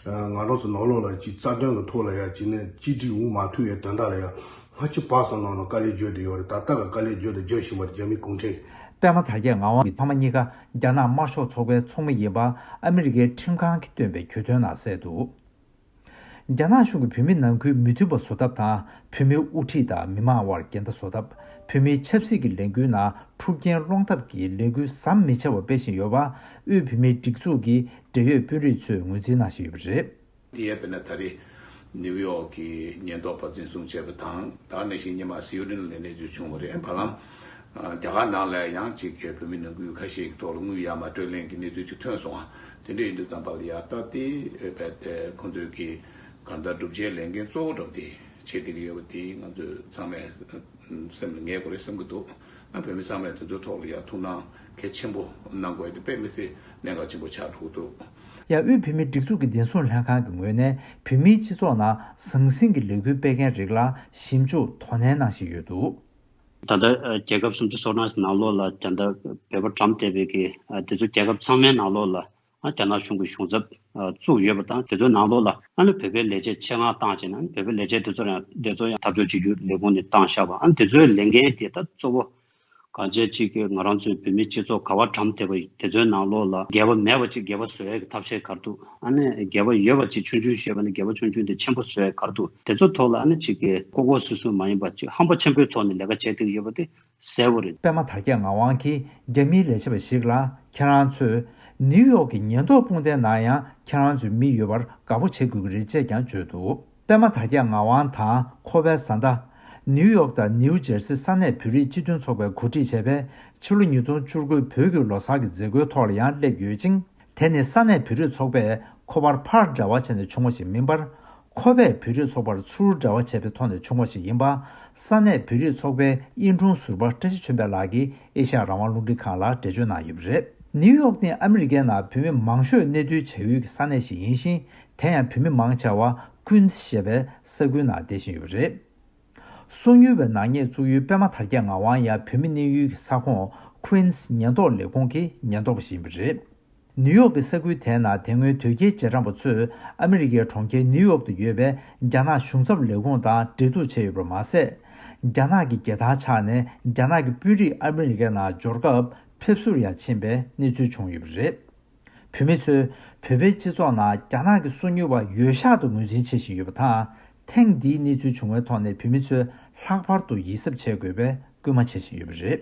ང་རང་ཚོ་ནང་ལོགས་ལ་ཅིག་རྩ་དོན་གི་ཐོག་ལ་ཡ་ཅིག་ནས་གཅིག་སྒྲིལ་འོང་མ་ཐུབ་ཡའི་དོན་དག་ལ་ཡ་སྔ་ཕྱི་བར་གསུམ་ནང་ལ་དཀའ་ལས་བརྒྱབ་བསྡད་ཡོད་རེད། ད་ལྟ་གི་དཀའ་ལས་བརྒྱབ་དང་རྒྱག་བཞིན་པ་རེད། རྒྱ་མི་གུང་ཁྲན། པད་མ་དར་རྒྱས་ངག་དབང་གིས་ཚང་མ་གཉིས་ཀ་རྒྱ་ནག་དམར་ཤོག་ཚོགས་པའི་ཚོགས་མི་ཡིན་པ་ཨ་མི་རི་ཀའི་ཁྲིམས་ཁང་གིས་བཏོན་པའི་གྱོད་དོན་ནང་གསལ་འདུག་རྒྱ་ནག་གཞུང་གིས་བོད་མི་ནང་ཁུལ་མི་མཐུན་པ་བཟོ་ཐབས་དང་། བོད་མིའི་དབུ་ཁྲིད་དང་མི་མང་དབར་འགལ་ཟླ་བཟོ་ཐབས། བོད་མིའི་ཆབ་སྲིད་ཀྱི་ལས་འགུལ་ནང་འཁྲུག་རྐྱེན་སློང་ཐབས་ཀྱི་ལས་འགུལ་ཟམ་མི་ཆད་པར་སྤེལ་བཞིན་ཡོད་པ། དབུས་བོད་མིའི་སྒྲིག་འཛུགས་ཀྱི་འབྲེལ་ཡོད་དཔོན་རིགས་ཚོས་ངོས་འཛིན་གནང་བཞིན་ཡོད་པ་རེད། དེ་ཡང་དཔེར་ན་ད་རེས་ནིའུ་ཡོག་གི་ཉེན་རྟོག་པ་འཛིན་བཟུང་བྱས་པ་དང་། ད་ག་ནང་བཞིན་སྔོན་མ་སི་ཡུ་ཊིན་ལ་གནས་ཚུལ་བྱུང་བ་རེད། བར་ལམ་རྒྱ་གར་ནང་ལ་ཡང་གཅིག་གི་བོད་མི་ནང་ཁུལ་ཁ་ཤས་ཀྱི་ཐོག་ལ་དངུལ་ཡར་མར་སྤྲོད་ལེན་གྱི་གནས་ཚུལ་ཅིག་ཐོན་སོང་བ། དེ་འདྲ་ཡིན་དུས་ཙམ་པ་ལ་ཡ་ད་དེ་རྦད་དེ་ཁོང་ཚོས་ཀྱི་གང་ལྟར་སྒྲུབ་བྱའི་ལས་འགན་གཙོ་བོ་འདྲ་པོ་དེ་བྱེད་བསྡད་ཀྱི་ཡོད་པ་དེ་ང་ཚོས་ཚང་མས་སེམས་ལ་ངེས་དགོས་རེད་བསམ་གྱི་འདུག་ཨ་བོད་མི་ཚང་མས་དེ་ཚོའི་ཐོག་ལ་ཡ་ཐུགས་སྣང་གལ་ཆེན་པོ་གནང་དགོས་ཡ་དེ་དཔེ་མི་སྲིད་གནད་འགག་ཆེན་པོ་ཆགས་འགྲོ་གི་འདུག་ཡང་དབུས་བོད་མིའི་སྒྲིག་འཛུགས་ཀྱི་བདེ་སྲུང་ལྷན་ཁང་གི་ངོས་ནས་བོད་མིའི་སྤྱི་ཚོགས་ནང་ཟང་ཟིང་གི་ལས་འགུལ་སྤེལ་མཁན་རིགས་ལ་ཞིབ་འཇུག་དོ་ནན་གནང་བཞིན་ཡོད་འདུག་ད་ལྟ་ཨ་རྒྱལ་ཁབ་སུམ་ཅུ་སོ་ལྔ་ནང་ལོགས་ལ་ད་ལྟ་བོད་པ་འགྲམ་བསྡད་པའི་གི་ཨ་དེ་ཚོ་རྒྱལ་ཁབ་ཚང་མའི་ནང་ལོགས་ལ་ཨ་རྒྱ་ནག་གཞུང་གི་གཞུང་ཚབ་ཨ་བཙུགས་ཡོད་པ་དང་། དེ་ཚོའི་ནང་ལོགས་ལ་ཨ་ནི་བོད་པའི་ལས་བྱེད་ཆེད་མངགས་བཏང་བྱས་ན། ཨ་ནི་བོད་པའི་ལས་བྱེད་དེ་ཚོ་ཡང་དེ་ཚོ་ཡང་འཐབ་ཕྱོགས་གཅིག་གྱུར་ལས་ཁུངས་ནས་བཏང་བཞག་པ། ཨ་ནི་དེ་ཚོའི་ལས་འགན་དེ་ད་གཙོ་བོ་གང་བྱས་གཅིག་གི་ང་རང་ཚོའི་བོད་མིའི་སྤྱི་ཚོགས་ག་བ་འགྲམ་བསྡད་པ་ཡིན་དེ་ཚོའི་ནང་ལོགས་ལ་འགལ་བ་མེད་པ་ཅིག་འགལ་བ་བཟོ་ཡས་ཀྱི་ཐབས་ཤེས་ག་རེ་འདུག་ཨ་ནི་འགལ་བ་ཡོད་པ་ཅིག་ཆུང་ཆུང་ཞིག་ཡོད་པ་ནི་འགལ་བ་ཆུང་ཆུང་དེ་ཆེན་པོ་བཟོ་ཡས་ག་རེ་འདུག་དེ་ཚོ་ཐོག་ལ་ཨ་ནི་གཅིག་གི་ལྐོག་ལྐོག་སུད་སུད་མ་ཡིན་པ་ཅིག་ཧམ་པ་ཆེན་པོའི་ཐོག་ནས་ལས་ཀ་བྱེད་བསྡད་ཀྱི་ཡོད་པ་དེ་གསལ་པོ་རེད། པད་མ་དར་རྒྱས་ངག་དབང་གིས་རྒྱ་མིའི་ལས་བྱེད་པ་ཞིག་ལ་ཁྱེད་རང་ཚོས་ནིའུ་ཡོག་གི་ཉེན་རྟོག་དཔུང་སྡེའི་ནང་ཡང་ཁྱེད་རང་ཚོའི་མི་ཡོད་པར་དགའ་པོ་བྱེད་དགོས་ཀྱི་རེད་ཅེས་ཀྱང་བརྗོད་འདུག་པད་མ་དར་རྒྱས་ངག་དབང་དང་ཁོ་པའི་བཟའ་ཟླ། ནིའུ་ཡོག་དང་ནིའུ་ཇེར་སི་ས་གནས་བོད་རིགས་སྤྱི་མཐུན་ཚོགས་པས་གོ་སྒྲིག་བྱས་པའི་ཕྱི་ལོ་ཉིས་སྟོང་བཅུ་དགུ་བོད་ཀྱི་ལོ་གསར་གྱི་མཛད་སྒོའི་ཐོག་ལ་ཡང་སླེབས་ཡོད་ཅིང་། དེ་ནི་ས་གནས་བོད་རིགས་ཚོགས་པས་ཁོ་པར་ཕར་འབྲེལ་བ་བྱས་ནས་བྱུང་བ་ཞིག་མིན་པར། ཁོ་པས་བོད་རིགས་ཚོགས་པར་ཚུར་འབྲེལ་བ་བྱས་པའི་ཐོག་ནས་བྱུང་བ་ཞིག་ཡིན་པ། ས་གནས་བོད་རིགས་ཚོགས་པའི་དབྱིན་དྲུང་ཟུར་པ་བཀྲ་ཤིས་ཆོས་འཕེལ་ལགས་ཀྱིས་ཨེ་ཤ་ཡ་རང་དབང་རླུང་འཕྲིན་ཁང་ལ་འགྲེལ་བརྗོད་གནང་ཡོད་པ་རེད། ནིའུ་ཡོག་ནི་ཨ་མི་རི་ཀའི་ནང་བོད་མི་མང་ཤོས་གནས་སྡོད་བྱ་ཡུལ་གྱི་ས་གནས་ཤིག་ཡིན་ཞིང་། དེ་ཡང་བོད་མི་མང་ཆེ་བ་ཀུན་སི་ཞེས་པའི་ས་ཁུལ་ནང་བསྡད་བཞིན་ཡོད་པ་རེད། སོ་མྱུལ་བའི་ནག་ཉེས་བཙུགས་ཡུལ་པད་མ་དར་རྒྱས་ངག་དབང་ཡང་བོད་མི་གནས་ཡུལ་གྱི་ས་ཁོངས་Queens་ཉེན་རྟོག་ལས་ཁུངས་ཀྱི་ཉེན་རྟོག་པ་ཞིག་ཡིན་པ་རེད། ནིའུ་ཡོག་གི་ས་ཁུལ་དེའི་ནང་དེ་སྔོན་དོལ་རྒྱལ་རྗེས་འབྲང་པ་ཚོས་ཨ་མི་རི་ཀའི་གྲོང་ཁྱེར་ནིའུ་ཡོག་ཏུ་ཡོད་པའི་རྒྱ་ནག་གཞུང་ཚབ་ལས་ཁུངས་དང་འབྲེལ་གཏུག་བྱས་ཡོད་པར་མ་ཟད། རྒྱ་ནག་གི་རྒྱལ་དར་འཕྱར་ནས་རྒྱ་ནག་གི་དཔོན་རིགས་ཨ་མི་རི་ཀའི་ནང་འབྱོར་སྐབས་ཕེབས་བསུར་ཡང་ཕྱིན་པའི་གནས་ཚུལ་བྱུང་ཡོད་པ་རེད། བོད་མི་ཚོས་བོད་པའི་སྤྱི་ཚོགས་ནང་རྒྱ་ནག་གི་སོ་མྱུལ་བ་ཡོད་ཤག་ཏུ་ངོས་འཛིན་བྱེད་བཞིན་ཡོད་པ་དང་། ཐེངས་འདིའི་གནས་ཚུལ་བྱུང་བའི་ཐོག་ནས་བོད་མི་ཚོས་ལྷག་པར་དུ་ཡིད་གཟབ་བྱེད་དགོས་པའི་སྐུལ་མ་བྱེད་བཞིན་ཡོད་པ་རེད།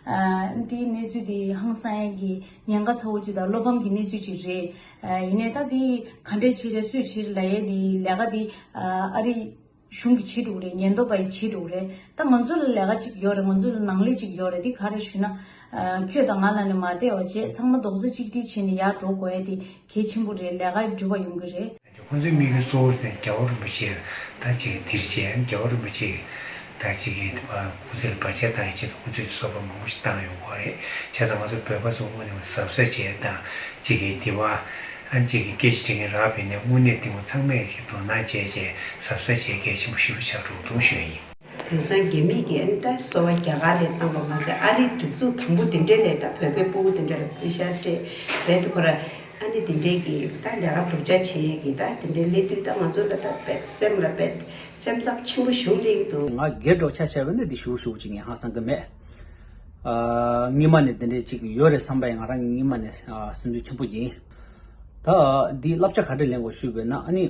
ཨ་འདིའི་གནས་ཚུལ་འདི་ཧང་སང་ཡག་གི་ཉེན་ཁ་ཚ་བོ་ཅིག་དང་བློ་ཕམ་གྱི་གནས་ཚུལ་ཅིག་རེད། ཨ་ཡིན་ནའི་ད་འདི་ག་འདྲས་བྱེད་རེད་སུས་བྱེད་རེད་ལབ་ཡས་འདི་ལས་ཀ་འདི་ཨ་ཨ་རི་གཞུང་གིས་བྱེད་འགྲོ་གི་རེད། ཉེན་རྟོག་པ་ཡིས་བྱེད་འགྲོ་གི་རེད། ད་ང་ཚོ་ལ་ལས་ཀ་ཅིག་ཡོད་རེད། ང་ཚོ་ལ་ནང་ལས་ཅིག་ཡོད་རེད། འདི་ག་རེ་ཞུ་ན། ཨ་ཁྱོད་དང་ང་ལ་ནི་མ་བལྟས་པ་བྱས་ཚང་མ་རྡོག་རྩ་གཅིག་སྒྲིལ་བྱས་ནས་ཡར་འགྲོ་དགོས་ཡས་དེ་གལ་ཆེན་པོ་རེད། ལས་ཀ་འགྲུབ་པ་ཡོང་གི་རེད། ཁོང་ཚོའི་དམིགས་ཡུལ་གཙོ་བོ་དེ་རྒྱལ་བ་རིན་པོ་ཆེ་ད་ཅིག་འདིར་བྱས་རྒྱལ་བ་རིན་པོ་ཆེ་ད་ཅིག་གི་སྐུ་ཚེ་ལ་བར་ཆད་བཏང་ཡའི་ཆེད་དུ་སྐུ་ཚེ་གསོལ་བ་མང་པོ་ཞིག་བཏང་ཡོང་གི་རེད། བྱས་ཙང་ང་ཚོ་བོད་པ་ཚོ་དངོས་གནས་གཟབ་གཟབ་བྱས་དང་ཅིག་གི་དེ་བ་ཨ་ཅིག་གི་སྐད་ཆ་དྲི་མཁན་རག་པས་ནས་དངོས་གནས་དེ་ཚང་མས་ཀྱི་དོ་སྣང་བྱས་བྱས་གཟབ་གཟབ་བྱས་གལ་ཆེན་པོ་ཞེ་པོ་ཆགས་འགྲོ་གི་འདུག་ཞུ་ཡ་ཡིན། དེང་སང་རྒྱ་མི་གིས་ཨ་ནི་ད་གསོལ་བ་རྒྱ་གར་ལ་བཏང་བ་མ་ཟད་ཨ་རིའི་སྒྲིག་འཛུགས་དང་པོ་དེ་འདྲས་ལས་ད་བོད་པའི་སྤུ་གུ་དེ་འདྲས་ལ་པེ་ཤ་སྤྲད་བས་དུ་ཁོ་ར་ཨ་ནི་དེ་འདྲས་ཀྱི་ད་ལས་ཀ་སྡུག་ཅག་བྱེད་ཡས་ཀྱི་ད་དེ་འདྲས་སླེབས་དུས་ད་ང་ཚོ་ལ་ད་བེད་སེམས་ལ་བེད་སེམས་འཚབ་ཆེན་པོ་ཞིག་སླེབས་ཀྱི་འདུག་ང་སྒེར་འགྲོ་ཆ་བཞག་པ་ན་འདི་ཞུ་ཞུ་ཅིག་ངས་ཧང་སང་གི་མེད། ཨ་སྔོན་མ་ནས་དེ་འདྲས་ཅིག་ཡོད་རེད་བསམ་པ་ཡང་ང་རང་གི་སྔོན་མ་ནས་ཨ་སེམས་འདུན་ཆེན་པོ་ཡིན། ད་འདི་བསླབ་བྱ་ག་འདྲས་ལེན་དགོས་ཞུས་པས་ན་ཨ་ནི།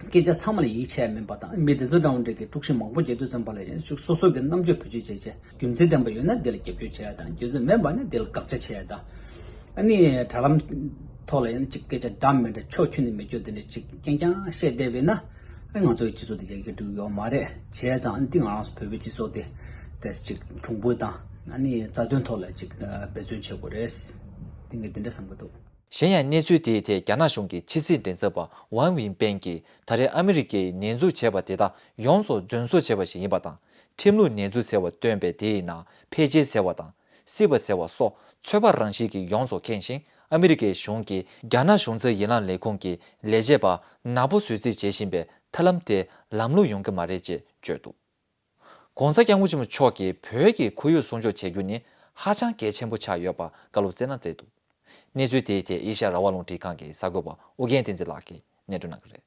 སྐད་ཆ་ཚང་མ་ལ་ཡིད་ཆེས་མིན་པ་དང་། མི་དེ་ཚོ་འདྲ་བོ་འདྲ་གི་དཀྲུག་ཤིང་མང་པོ་རྒྱག་དུས་ཙམ་པ་ལ་ཡང་ཅིག་སོ་སོ་གི་རྣམ་དཔྱོད་བེད་སྤྱོད་བྱས་བྱས། རྒྱུ་མཚན་ལྡན་པ་ཡོད་ན་དེ་ལ་རྒྱབ་སྐྱོར་བྱས་དང་། རྒྱུ་མཚན་མེད་པ་ན་དེ་ལ་དགག་བྱ་བྱས་དང་། ཨ་ནི་དྲ་ལམ་ཐོག་ལ་ཡང་ཅིག་སྐད་ཆ་འདྲ་མི་འདྲ་ཕྱོགས་ཁྱོན་ནས་མི་སྐྱོར་དེ་འདྲ་ཅིག་རྐྱང་རྐྱང་བཤད་བསྡད་པས་ན། ཨ་ང་ཚོ་གི་སྤྱི་ཚོགས་དེ་རྒྱ་སྐྱེད་འགྲོ་གི་ཡོད་མ་རེད། བྱས་ཙང་ཨ་ནི་འདི་ང་རང་ཚོ་བོད་པའི་སྤྱི་ཚོགས་དེ་དེ་ཅིག་གྲུང་པོ་དང་། ཨ་ནི་རྩ་དོན་ཐོག་ལ་ཅིག་འབད་བརྩོན་བྱེད་དགོས་རེད། དེ་ངས་དེ་འདྲ་བསམ་གྱི་འདུག། གཞན་ཡང་གནས་ཚུལ་དེའི་ཐད་རྒྱ་ནག་གཞུང་གི་ཕྱི་སྲིད་མགྲིན་ཚབ་པ་ཝང་ཝིན་པེན་གྱིས་ད་རེས་ཨ་མི་རི་ཀས་ནེ་འཛུགས་བྱས་པ་དེ་དག་ཡོངས་སུ་རྫུན་བཟོ་བྱས་པ་ཞིག་ཡིན་པ་དང་། ཁྲིམས་ལུགས་ནེ་འཛུགས་ཟེར་བ་བཏོན་པས་དེའི་ནང་ཕལ་ཆེར་ཟེར་བ་དང་། སྲིད་པ་ཟེར་བ་སོགས་ཚོད་དཔག་རང་བཞིན་གྱིས་ཡོངས་སུ་ཁེངས་ཤིང་། ཨ་མི་རི་ཀའི་གཞུང་གིས་རྒྱ་ནག་གཞུང་ཚབ་ཡན་ལག་ལས་ཁུངས་ཀྱི་ལས་བྱེད་པ་ནག་པོ་བཟོས་རྩིས་བྱེད་བཞིན་པའི་ཐབས་ལམ་དེ་ལམ་ལྷོང་ཡོང་གི་མ་རེད་ཅེས་བརྗོད་འདུག། ྋགོང་ས་ྋསྐྱབས་མགོན་ཆེན་པོ་མཆོག་གིས་བོད་ཀྱི་ཁོར་ཡུག་སྲུང་སྐྱོབ་བྱེད་རྒྱུ་ནི་ཧ་ཅང་གལ་ཆེན་པོ་ཆགས་ཡོད་པ་བཀའ་སློབ་སྩལ་གནང་མཛད་འདུག། གནས་ཚུལ་དེའི་ཐད་ཨེ་ཤ་ཡ་རང་དབང་རླུང་འཕྲིན་ཁང་གི་གསར་འགོད་པ་ཨུ་རྒྱན་བསྟན་འཛིན་ལགས་ཀྱིས་སྙན་སྒྲོན་གནང་གི་རེད།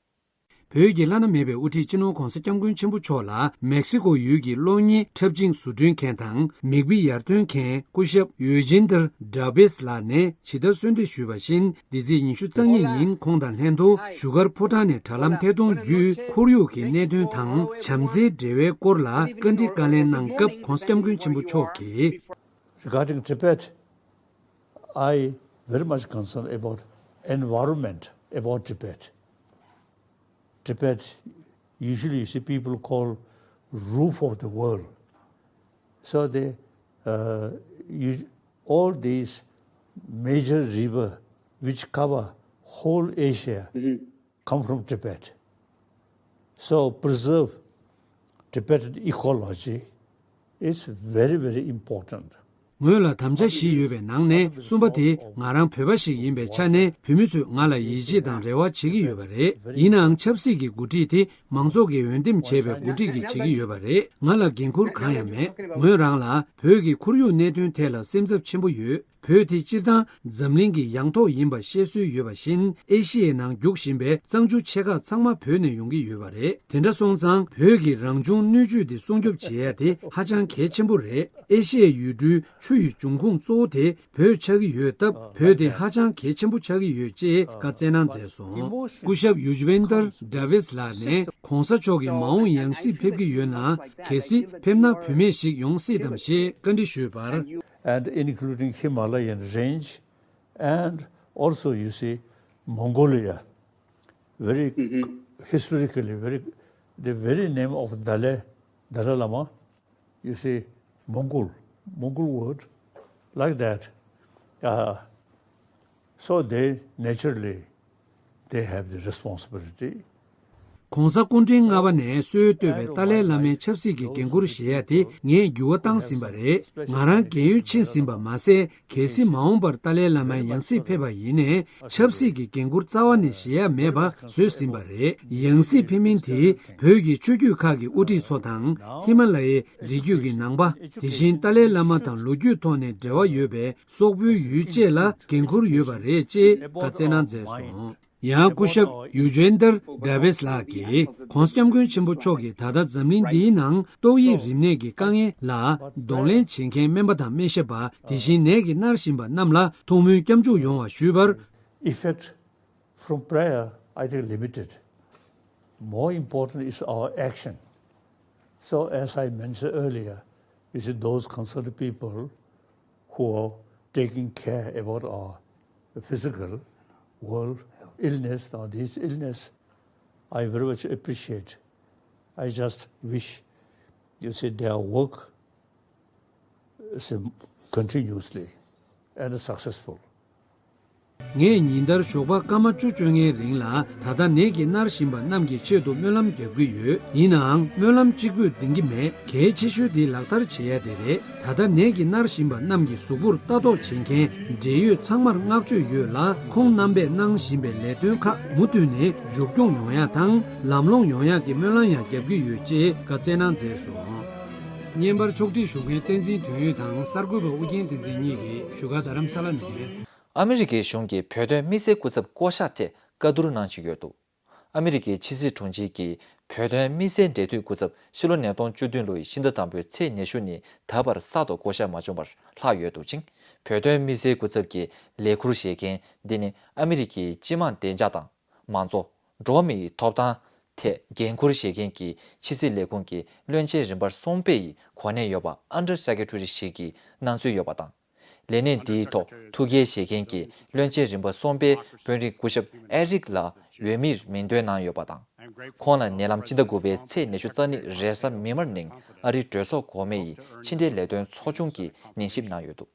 བོད་ཀྱི་བླ་ན་མེད་པའི་དབུ་ཁྲིད་སྤྱི་ནོར་ྋགོང་ས་ྋསྐྱབས་མགོན་ཆེན་པོ་མཆོག་ལ་མེག་སི་ཀོ་ཡུལ་གྱི་གློག་བརྙན་འཁྲབ་ཅིང་བཟོ་སྐྲུན་མཁན་དང་མིག་དཔེ་ཡར་ཐོན་མཁན་སྐུ་ཞབས་ཡུ་ཇིན་དར་ཌ་བེས་ལགས་ནས་ཇི་ལྟར་གསོལ་འདེབས་ཞུས་པ་བཞིན། འདི་ཚེས་ཉི་ཤུ་རྩ་གཉིས་ཉིན་ཁོང་དང་ལྷན་དུ་བཞུགས་སྒར་ཕོ་བྲང་ནས་དྲ་ལམ་ཐད་གཏོང་བརྒྱུད་ཁོར་ཡུག་གི་གནད་དོན་དང་བྱམས་བརྩེའི་འབྲེལ་བའི་སྐོར་ལ་བཀའ་འདྲི་བཀའ་ལན་གནང་སྐབས་ྋགོང་ས་ྋསྐྱབས་མགོན་ཆེན་པོ་མཆོག་གིས། Regarding Tibet, I very much concerned about environment about Tibet. Tibet, usually you see people call roof of the world. So the, uh, you, all these major river which cover whole Asia come from Tibet. So preserve Tibetan ecology is very, very important. ངོས་ལ་དམ་བཅའ་བཞི་ཡོད་པའི་ནང་ནས་གསུམ་པ་དེ་ང་རང་བོད་པ་ཞིག་ཡིན་པའི་ཆ་ནས་བོད་མི་ཚོས་ང་ལ་ཡིད་ཆེས་དང་རེ་བ་བྱེད་ཀྱི་ཡོད་པ་རེད། ཡིན་ནའང་ཆབ་སྲིད་ཀྱི་འགོ་ཁྲིད་དེ་མང་ཚོགས་ཀྱིས་འོས་འདེམས་བྱས་པའི་འགོ་ཁྲིད་ཀྱིས་བྱེད་ཀྱི་ཡོད་པ་རེད། ང་ལ་འགན་ཁུར་གང་ཡང་མེད། ངོས་རང་ལ་བོད་ཀྱི་ཁོར་ཡུག་གནད་དོན་ཐད་ལ་སེམས་འཚབ་ཆེན་པོ་ཡོད། བོད་དེ་སྤྱིར་བཏང་འཛམ་གླིང་གི་ཡང་ཐོག་ཡིན་པ་བཤད་སྲོལ་ཡོད་པ་བཞིན། ཨེ་ཤི་ཡའི་ནང་རྒྱུག་བཞིན་པའི་གཙང་ཆུ་ཆེ་ཁག་ཚང་མ་བོད་ནས་ཡོང་གི་ཡོད་པ་རེད། དེ་འདྲ་སོང་ཙང་བོད་ཀྱི་རང་བྱུང་སྣོད་བཅུད་དེ་སྲུང་སྐྱོབ་བྱེད་ཡ་དེ་ཧ་ཅང་གལ་ཆེན་པོ་རེད། ཨེ་ཤི་ཡའི་ཡུལ་གྲུའི་ཆུ་ཡི་འབྱུང་ཁུངས་གཙོ་བོ་དེ་བོད་ཆགས་ཀྱི་ཡོད་སྟབས། བོད་དེ་ཧ་ཅང་གལ་ཆེན་པོ་ཆགས་ཀྱི་ཡོད་ཅེས་བཀའ་སྩལ་གནང་མཛད་སོང་། སྐུ་ཞབས་ཡུ་ཇི་ཝེན་ཏར་ཌ་བེས་ལགས་ནས་༧གོང་ས་མཆོག་གི་མ་འོངས་ཡང་སྲིད་ཕེབས་ཀྱི་ཡོད་ན། གལ་སྲིད་ཕེབས་ན་བུད་མེད་ཞིག་ཡོང་སྲིད་དམ་ཞེས་བཀའ་འདྲི་ཞུས་པར། And including Himalayan range, and also you see Mongolia, very historically, very, the very name of Dalai, Dalai Lama, you see Mongol, Mongol word, like that. Uh, so they naturally, they have the responsibility. ྋགོང་ས་སྐུ་ཕྲེང་ལྔ་པ་ནས་སྲོལ་བཏོད་པའི་ཏཱ་ལའི་བླ་མའི་ཆབ་སྲིད་ཀྱི་འགན་འཁུར་བཞེས་ཡ་དེ་ངས་འགྱུར་བ་བཏང་ཟིན་པ་རེད། ང་རང་རྒས་ཡོལ་ཕྱིན་ཟིན་པ་མ་ཟད། གལ་སྲིད་མ་འོངས་པར་ཏཱ་ལའི་བླ་མའི་ཡང་སྲིད་ཕེབས་པ་ཡིན་ནའི། ཆབ་སྲིད་ཀྱི་འགན་འཁུར་རྩ་བ་ནས་བཞེས་ཡ་མེད་པ་བཟོས་ཟིན་པ་རེད། ཡང་སྲིད་ཕེབས་མིན་དེ་བོད་ཀྱི་ཆོས་བརྒྱུད་ཁག་གི་དབུ་ཁྲིད་ཚོ་དང་། ཧི་མ་ལ་ཡའི་རི་རྒྱུད་ཀྱི་ནང་པ། དེ་བཞིན་ཏཱ་ལའི་བླ་མ་དང་ལོ་རྒྱུས་ཐོག་ནས་འབྲེལ་བ་ཡོད་པའི་སོག་པོའི་ཡུལ་བཅས་ལ་འགན་འཁུར་ཡོད་པ་རེད་ཅེས་བཀའ་སྩལ་གནང་མཛད་སོང་། ཡང་སྐུ་ཞབས་ཡུ་ཇེན་དར་ཌ་བེས་ལགས་ཀྱིས། ྋགོང་ས་ྋསྐྱབས་མགོན་ཆེན་པོ་མཆོག་གིས་ད་ལྟ་འཛམ་གླིང་འདིའི་ནང་ཏོག་དབྱིབས་རིམས་ནད་ཀྱི་དཀའ་ངལ་ལ་གདོང་ལེན་བྱེད་མཁན་སྨན་པ་དང་སྨན་ཞབས་པ། དེ་བཞིན་ནད་ཀྱིས་མནར་བཞིན་པ་རྣམས་ལ་ཐུགས་སྨོན་སྐྱབས་འཇུག་ཡོང་བ་ཞུས་པར། Effect from prayer, I think, limited. More important is our action. So, as I mentioned earlier, you see, those concerned people who are taking care about our physical world, illness, now this illness, I very much appreciate. I just wish, you see, their work is continuously and successful. ངས་ཉིན་ལྟར་ཞོགས་པ་སྐར་མ་བཅུ་བཅོ་ལྔའི་རིང་ལ་ད་ལྟ་ནད་ཀྱིས་མནར་བཞིན་པ་རྣམས་ཀྱི་ཆེད་དུ་སྨོན་ལམ་རྒྱག་གི་ཡོད། ཡིན་ནའང་སྨོན་ལམ་གཅིག་པུས་ལྡིང་གི་མེད། གལ་ཆེ་ཤོས་དེ་ལག་བསྟར་བྱེད་ཡ་དེ་རེད། ད་ལྟ་ནད་ཀྱིས་མནར་བཞིན་པ་རྣམས་ཀྱི་གཟུགས་པོར་ལྟ་རྟོག་བྱེད་མཁན་འབྲེལ་ཡོད་ཚང་མར་བསྔགས་བརྗོད་ཡོད་ལ། ཁོང་རྣམ་པས་གནང་བཞིན་པའི་ལས་དོན་ཁག་མུ་མཐུད་ནས་མཇུག་སྐྱོང་ཡོང་ཡ་དང་ལམ་ལྷོང་ཡོང་ཡ་གི་སྨོན་ལམ་ཡང་རྒྱག་གི་ཡོད་ཅེས་བཀའ་སྩལ་གནང་མཛད་སོང་། བརྙན་པར་ཕྱོགས་སྒྲིག་ཞུ་མཁན་བསྟན་འཛིན་དོན་ཡོད་དང་གསར་འགོད་པ་ཨུ་རྒྱན་བསྟན་འཛིན་གཉིས་ཀྱིས་བཞུགས་སྒར་རྡ་རམ་ས་ལ་ནས། ཨ་མི་རི་ཀའི་གཞུང་གིས་བོད་དོན་དམིགས་བསལ་སྐུ་ཚབ་བསྐོ་གཞག་ཐད་བཀའ་བསྡུར་གནང་བཞིན་ཡོད་འདུག། ཨ་མི་རི་ཀའི་ཕྱི་སྲིད་དྲུང་ཆེ་གིས་བོད་དོན་དམིགས་བསལ་འབྲེལ་མཐུད་སྐུ་ཚབ་ཕྱི་ལོ་ཉིས་སྟོང་བཅུ་བདུན་ལོའི་ཕྱི་ཟླ་དང་པོའི་ཚེས་ཉི་ཤུ་ནས་ད་བར་གསར་དུ་བསྐོ་གཞག་མ་བྱུང་བར་ལྷག་ཡོད་འདུག་ཅིང་། བོད་དོན་དམིགས་བསལ་སྐུ་ཚབ་ཀྱི་ལས་ཁུར་བཞེས་མཁན་འདི་ནི་ཨ་མི་རི་ཀའི་སྤྱི་དམངས་བདེ་འཇགས་དང་མང་གཙོ། འགྲོ་བ་མིའི་ཐོབ་ཐང་ ཐད་འགན་འཁུར་བཞེས་མཁན་གྱི་ཕྱི་སྲིད་ལས་ཁུངས་ཀྱི་བློན་ཆེན་རིམ་པ་གསུམ་པ་ཡི་གོ་གནས་ཡོད་པ་Under Secretary ཞིག་གིས་གནང་སྲོལ་ཡོད་པ་དང་། ལས་གནས་འདིའི་ཐོག་ཐུགས་འགན་བཞེས་མཁན་གྱི་བློན་ཆེན་རིམ་པ་གསུམ་པའི་དཔོན་རིགས་སྐུ་ཞབས་ཨེ་རིག་ལགས་འོས་མིར་མིང་འདོན་གནང་ཡོད་པ་དང་། ཁོང་ལ་ཉེ་ལམ་སྤྱི་ཟླ་དགུ་པའི་ཚེས་ཉི་ཤུ་རྩ་གཉིས་རེས་གཟའ་མིག་དམར་ཉིན་ཨ་རིའི་གྲོས་ཚོགས་གོང་མའི་ཕྱི་འབྲེལ་ལས་དོན་ཚོགས་ཆུང་གིས་ཉན་ཞིབ་གནང་ཡོད་འདུག་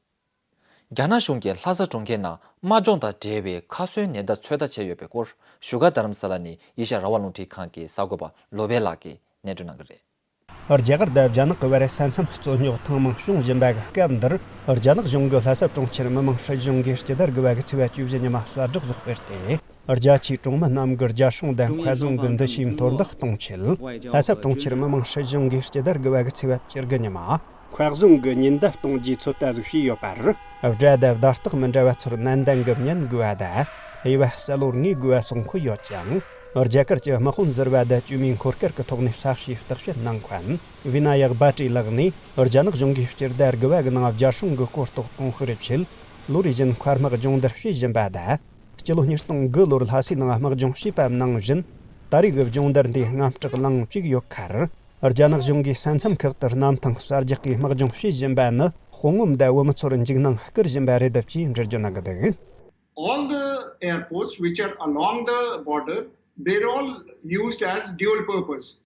རྒྱ་ནག་གཞུང་གིས་ལྷ་ས་གྲོང་ཁྱེར་ནང་དམག་སྦྱོང་དང་འབྲེལ་བའི་ཁ་གསོའི་ཉེན་བརྡ་ཚོད་ལྟ་བྱས་ཡོད་པའི་སྐོར་བཞུགས་སྒར་རྡ་རམ་ས་ལ་ནས་ཨེ་ཤ་ཡ་རང་དབང་རླུང་འཕྲིན་ཁང་གི་གསར་འགོད་པ་བློ་བྷེ་ལགས་ཀྱིས་སྙན་སྒྲོན་གནང་གི་རེད། རྒྱ་གར་དང་རྒྱ་ནག་གི་བར་ས་མཚམས་རྩོད་རྙོག་ཐེངས་མང་བྱུང་བཞིན་པ་གི་སྐབས་འདིར། རྒྱ་ནག་གཞུང་གིས་ལྷ་ས་གྲོང་ཁྱེར་མི་དམངས་སྲིད་གཞུང་གིས་སྤྱི་ཟླ་དགུ་པ་གི་ཚེས་པ་བཅུ་བཞི་ཉི་མ་གསལ་བསྒྲགས་ཤིག་སྤེལ་ཏེ། རྒྱ་ཆེའི་གྲོང་མི་རྣམས་ཀྱིས་རྒྱ་སྲུང་དང་མཁའ་ཟོན་གྱི་འདུ་ཤེས་མཐོར་འདེགས་གཏོང་ཆེད། ལྷ་ས་གྲོང་ཁྱེར་མི་དམངས་སྲིད་གཞུང་གིས་སྤྱི་ཟླ་དགུ་པ་གི་ཚེས་པ་བཅུ་དགུ་ཉི་མ། མཁའ་ཟོན་གྱི་ཉེན་བརྡ་གཏོང་རྒྱུའི་ཚོད་ལྟ་ཟིག་བྱས་ཡོད་པར། དགྲ་དང་བརྡ་རྟགས་མི་འདྲ་བ་ཚོར་ནན་ཏན་གྱིས་ཉན་དགོས་པ་དང་། དབྱེ་བ་གསལ་བོར་ངེས་དགོས་པ་གསུང་འཁོད་ཡོད་ཀྱང་། རྒྱ་གར་གྱི་དམག་དཔོན་ཟུར་པ་དང་བཅོས་མའི་འཁོར་སྐར་གྱི་ཐོག་ནས་གསལ་བཤད་བརྟག་དཔྱད་གནང་མཁན་བི་ན་ཡག་བྷ་ཏྲི་ལགས་ནས། རྒྱ་ནག་གཞུང་གིས་སྤྱི་ཟླ་དགུ་པ་གི་ནང་རྒྱ་སྲུང་གི་གོ་རྟོགས་གཏོང་ཤུགས་རེ་བྱེད། ལོ་རེ་བཞིན་མཁའ་དམག་སྦྱོང་བརྡར་བྱེད་བཞིན་པ་དང་། སྤྱི་ལོ་ཉིས་སྟོང་དགུ་ལོར་ལྷ་སའི་ནང་དམག་སྦྱོང་བྱས་པ་ནང་བཞིན། ད་རེས་ཀྱི་སྦྱོང་བརྡར་འདིའི་དངངས་སྐྲག་ལངས་བཅུག་ཡོད་ཁར། རྒྱ་ནག་གཞུང་གིས་ས་མཚམས་ཁག་ཏུ་གནམ་ཐང་གསར་རྒྱག་གིས་དམག་སྦྱོང་བྱེད་བཞིན་པ་ནི། དཔུང་ངོམ་དང་བོད་མི་ཚོར་འཇིགས་སྣང་སྐུལ་བཞིན་པ་རེད་འདུག་ཅེས་འགྲེལ་བརྗོད་གནང་གི་འདུག All the airports which are along the border, they're all used as dual purpose.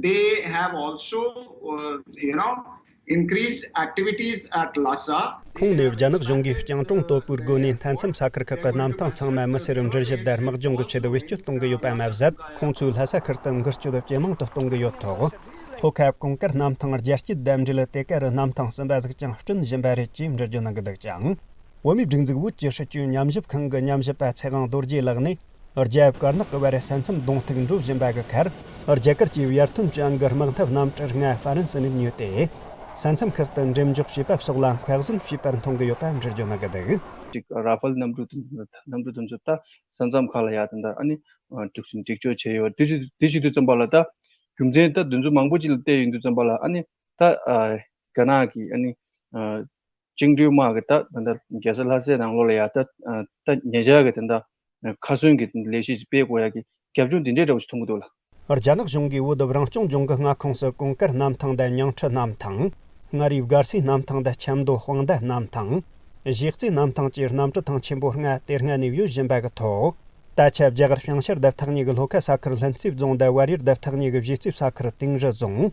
They have also, uh, you know, increased activities at Lhasa. ཁོང་ནས་རྒྱ་ནག་གཞུང་གིས་རྒྱང་གྲུང་དོད་པོའི་སྒོ་ནས་མཐའ་མཚམས་ས་ཁུལ་ཁག་གི་གནམ་ཐང་ཚང་མ་མི་སེར་འགྲུལ་བཞུད་དང་དམག་སྦྱོང་གི་ཆེད་དུ་བེད་སྤྱོད་གཏོང་གི་ཡོད་པ་མ་ཟད། ཁོང་ཚོས་ལྷ་ས་ཁུལ་དུ་འགུལ་སྐྱོད་ཇེ་མང་དུ་གཏོང་གི་ཡོད་ཐོག་ལྷོ་ཁ་གུང་དཀར་གནམ་ཐང་རྒྱལ་སྤྱིའི་འདེམས་སྒྲུག་དེ་གར་གནམ་ཐང་གསུམ་པ་ཟིག་ཀྱང་བསྐྲུན་བཞིན་པ་རེད་ཅེས་འགྲེལ་བརྗོད་གནང་གི་འདུག་ཅིང་། བོད་མིའི་སྒྲིག་འཛུགས་བོད་ཀྱི་སྲིད་བྱུས་ཉམས་ཞིབ་ཁང་གི་ཉམས་ཞིབ་པ་ཚེ་དབང་རྡོ་རྗེ་ལགས་ནས། རྒྱ་དཀར་ནག་གི་བར་ས་མཚམས་གདོང་ཐུག་འགྲོ་བཞིན་པ་གི་ཁར། རྒྱ་གར་གྱི་ཡར་ཐོན་ཅན་གྱི་དམག་འཐབ་གནམ་གྲུ་ལྔ་ཧྥ་རན་སི་ནས་ཉོས་ཏེ། ས་མཚམས་ཁག་ཏུ་འགྲེམས་འཇོག་བྱས་པ་སོགས་ལ་མཁའ་ཟོན་བྱས་པར་མཐོང་གི་ཡོད་པ་འགྲེལ་བརྗོད་གནང་གི་འདུག་ཅིག་ར་ཧྥལ་གནམ་གྲུ་དེ་གནམ་གྲུ་དེ་ཚོ་ད་ས་མཚམས་ཁག་ལ་ཡར་དེ་འདྲ་ཨ་ནི་འགྲིག་འགྲིག་སྤྱོད་བྱས་ཡོད། དེ་བྱེད་དེ་བྱེད་དུས་ཙམ་པ་ལ་ད་རྒྱུ་མཚན་ད་དེ་ཚོ་མང་པོ་ཅིག་ལ་བལྟས་ཡོང་དུས་ཙམ་པ་ལ་ཨ་ནི་ད་རྒྱ་ནག་གི་ཨ་ནི། བཅིངས་འགྲོལ་དམག་གི་ད་ད་ལྟ་རྒྱལ་ས་ལྷ་སའི་ནང་ལོགས་ལ་ཡ་ད་ད་ཉེ་ཆར་གི་ད་ལྟ་མཁའ་ཟོན་གྱི་ལས་གཞི་སྤེལ་དགོས་ཡ་གི་རྒྱབ་ལྗོངས་འདི་འདྲའི་འདྲ་བོ་ཞིག་མཐོང་གི་འདུག་ལ། རྒྱ་ནག་གཞུང་གིས་བོད་རང་སྐྱོང་ལྗོངས་ཀྱི་མངའ་ཁོངས་སུ་གུང་དཀར་གནམ་ཐང་དང་ཉང་ཁྲི་གནམ་ཐང་། མངའ་རིས་སྒར་སའི་གནམ་ཐང་དང་ཆབ་མདོ་དཔང་མདའ་གནམ་ཐང་། གཞིས་རྩེ་གནམ་ཐང་བཅས་གནམ་གྲུ་ཐང་ཆེན་པོ་ལྔ་དེ་སྔ་ནས་ཡོད་བཞིན་པ་གི་ཐོག་ད་ཆ་རྒྱ་གར་བྱང་ཤར་དང་ཐག་ཉེ་གི་ལྷོ་ཁ་ས་ཁུལ་ལྷུན་རྩེ་རྫོང་དང་བལ་ཡུལ་དང་ཐག་ཉེ་གི་གཞིས་རྩེ་ས་ཁུལ་དིང་རི་རྫོང་།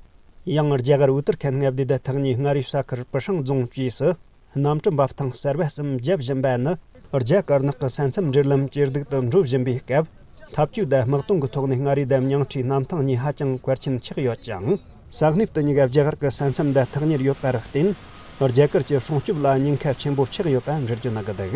ཡང་རྒྱ་གར་ཨུ་ཏར་ཁན་མངའ་སྡེ་དང་ཐག་ཉེ་མངའ་རིས་ས་ཁུལ་པི་ཧྲང་རྫོང་བཅས་སུ་གནམ་གྲུ་འབབ་ཐང་གསར་པ་གསུམ་བརྒྱབ་བཞིན་པ་ནི། རྒྱ་དཀར་ནག་གི་ས་མཚམས་འབྲེལ་ལམ་ཇེ་སྡུག་ཏུ་འགྲོ་བཞིན་པའི་སྐབས། འཐབ་ཇུས་དང་དམག་དོན་གྱི་ཐོག་ནས་མངའ་རིས་དང་ཉང་ཁྲིའི་གནམ་ཐང་གཉིས་ཧ་ཅང་གལ་ཆེན་ཆགས་ཡོད་ཅིང་། ས་གནས་དེ་གཉིས་ཀ་རྒྱ་གར་གྱི་ས་མཚམས་དང་ཐག་ཉེར་ཡོད་པར་བརྟེན། རྒྱ་གར་གྱི་སྲུང་སྐྱོབ་ལ་ཉེན་ཁ་ཆེན་པོ་ཆགས་ཡོད་པ་འགྲེལ་བརྗོད་གནང་གི་འདུག་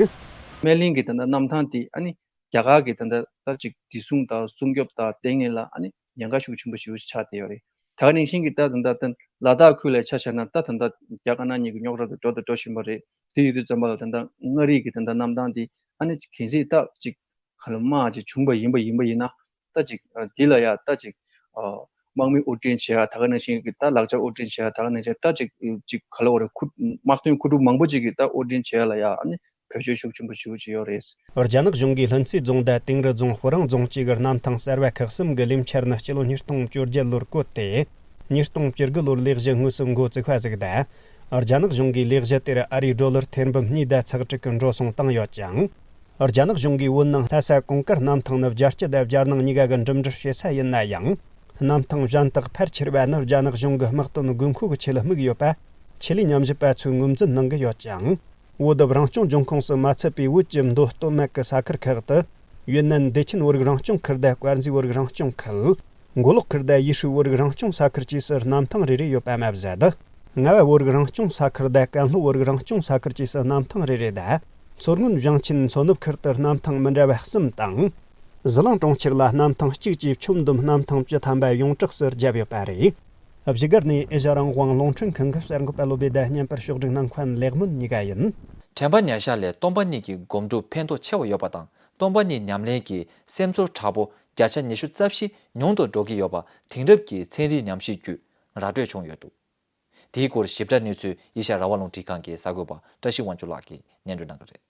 སྨན་གླིང་གི་ད་ལྟ་གནམ་ཐང་དེ་ཨ་ནི། རྒྱ་གར་གྱི་ད་ལྟ་ད་ཅིག་བདེ་སྲུང་དང་སྲུང་སྐྱོབ་དང་ལྡན་ངེས་ལ་ཨ་ནི་ཉེན་ཁ་ཤུགས་ཆེན་པོ་ཞེ་པོ་ཅིག་ཆགས་བསྡད་ཡོད་རེད། ད་ག་ནང་བཞིན་གྱི་ད་ད་ལྟ་ད་ལ་དྭགས་ཁུལ་ལ་ཆ་བཞག་ན་ད་ད་ལྟ་རྒྱ་དཀར་ནག་གཉིས་ཀྱི་རྙོག་དྲ་དེ་འགྲོ་དང་འགྲོ་བཞིན་པ་རེད། དེ་ཡོད་དུས་ཙམ་པ་ལ་ད་ལྟ་མངའ་རིས་ཀྱི་ད་ལྟ་གནམ་ཐང་དེ་ཨ་ནི་གལ་སྲིད་ད་ཅིག་ག་ལ་དམག་ཅིག་བྱུང་པ་ཡིན་པ་ཡིན་པ་ཡིན་ན་ད་ཅིག་འདི་ལ་ཡ་ད་ཅིག་དམག་མི་དབོར་འདྲེན་བྱེད་ཡ་ད་ག་ནང་བཞིན་གྱི་ད་ལག་ཆ་དབོར་འདྲེན་བྱེད་ཡ་ད་ག་ནང་བཞིན་ད་ཅིག་ཅིག་ག་ལ་བ་རེད། ཁུ་དམག་དོན་མཁོ་སྒྲུབ་མང་པོ་ཅིག་གི་ད་དབོར་འདྲེན་བྱེད་ཡ་ལ་ཡ་ཨ་ནི། བེད་སྤྱོད་ཤུགས་ཆེན་པོ་ཞེ་པོ་ཅིག་ཡོད་རེད། རྒྱ་ནག་གཞུང་གིས་ལྷུན་རྩེ་རྫོང་དང་དིང་རི་རྫོང་སྤུ་རང་རྫོང་བཅས་ཀྱི་གནམ་ཐང་གསར་བ་ཁག་གསུམ་གྱི་ལས་འཆར་ནི་སྤྱི་ལོ་ཉིས་སྟོང་བཅོ་བརྒྱད་ལོར་བཀོད་དེ། ཉིས་སྟོང་བཅུ་དགུ་ལོར་ལས་གཞི་དངོས་སུ་འགོ་བཙུགས་པ་ཟིག་དང་། རྒྱ་ནག་གཞུང་གིས་ལས་གཞི་དེར་ཨ་རིའི་ཌོ་ལར་ཐེར་འབུམ་གཉིས་དང་ཚེག་དྲུག་གི་འགྲོ་སོང་བཏང་ཡོད་ཅིང་། རྒྱ་ནག་གཞུང་གིས་བོད་ནང་ལྷ་ས་གུང་དཀར་གནམ་ཐང་ནི་རྒྱལ་སྤྱི་དང་རྒྱལ་ནང་གཉིས་ཀ་གི་འགྲིམ་འགྲུལ་བྱེད་ས་ཡིན་ན་ཡང་། གནམ་ཐང་གཞན་དག་ཕལ་ཆེ་བ་ནི་རྒྱ་ནག་གཞུང་གི་དམག་དོན་དགོས་མཁོ་གི་ཆེད་དམིགས་ཡོད་པ་ཆེད་ལས་ཉམས་ཞིབ་པ་ཚོས་ངོས་འཛིན་གནང་གི་ཡོད་ཅིང་། བོད་རང་སྐྱོང་ལྗོངས་ཁོངས་སུ་མ་ཚུད་པའི་བོད་ཀྱི་མདོ་སྟོད་སྨད་ཀྱི་ས་ཁུལ་ཁག་ཏུ། ཡུན་ནན་བདེ་ཆེན་བོད་རིགས་རང་སྐྱོང་ཁུལ་དང་དཀར་མཛེས་བོད་རིགས་རང་སྐྱོང་ཁུལ། མགོ་ལོག་ཁུལ་དང་ཡུས་ཧྲུའུ་བོད་རིགས་རང་སྐྱོང་ས་ཁུལ་བཅས་སུ་གནམ་ཐང་རེ་རེ་ཡོད་པ་མ་ཟད། རྔ་བ་བོད་རིགས་རང་སྐྱོང་ས་ཁུལ་དང་ཀན་ལྷོ་བོད་རིགས་རང་སྐྱོང་ས་ཁུལ་བཅས་སུ་གནམ་ཐང་རེ་རེ་དང་། མཚོ་སྔོན་ཞིང་ཆེན་མཚོ་ནུབ་ཁུལ་དུ་གནམ་ཐང་མི་འདྲ་བ་གསུམ་དང་། ཟི་ལིང་གྲོང་ཁྱེར་ལ་གནམ་ཐང་གཅིག་བཅས་ཁྱོན་བསྡོམས་གནམ་ཐང་བཅུ་ཐམ་པ་ཡོངས་གྲགས་སུ་བརྒྱབ་ཡོད་པ་རེད། བཞུགས་སྒར་ནས་ཨེ་ཤ་རང་དབང་རླུང་འཕྲིན་ཁང་གི་གསར་འགོད་པ་བློ་བྷེ་དང་བརྙན་པར་ཕྱོགས་སྒྲིག་གནང་མཁན་ལེགས་སྨོན་གཉིས་ཀ་ཡིན། དྲན་པ་ཉར་ཤག་ལས་སྟོན་པ་གཉིས་ཀྱི་སྒོམ་སྒྲུབ་ཕན་ཐོགས་ཆེ་བ་ཡོད་པ་དང་སྟོན་པ་གཉིས་ཉམས་ལེན་གྱིས་སེམས་ཚོར་དྲག་པོ་བརྒྱ་ཆ་ཉི་ཤུ་རྩ་བཞི་ཉུང་དུ་འགྲོ་གི་ཡོད་པ་དེང་རབས་ཀྱི་ཚན་རིག་ཉམས་ཞིབ་བརྒྱུད་ར་སྤྲོད་བྱུང་ཡོད་འདུག་དེའི་སྐོར་ཞིབ་ཕྲ་གནས་ཚུལ་ཨེ་ཤ་ཡ་རང་དབང་རླུང་འཕྲིན་ཁང་གི་གསར་འགོད་པ་བཀྲ་ཤིས་དབང་ཕྱུག་ལགས་ཀྱིས་སྙན་སྒྲོན་གནང་གི་རེད།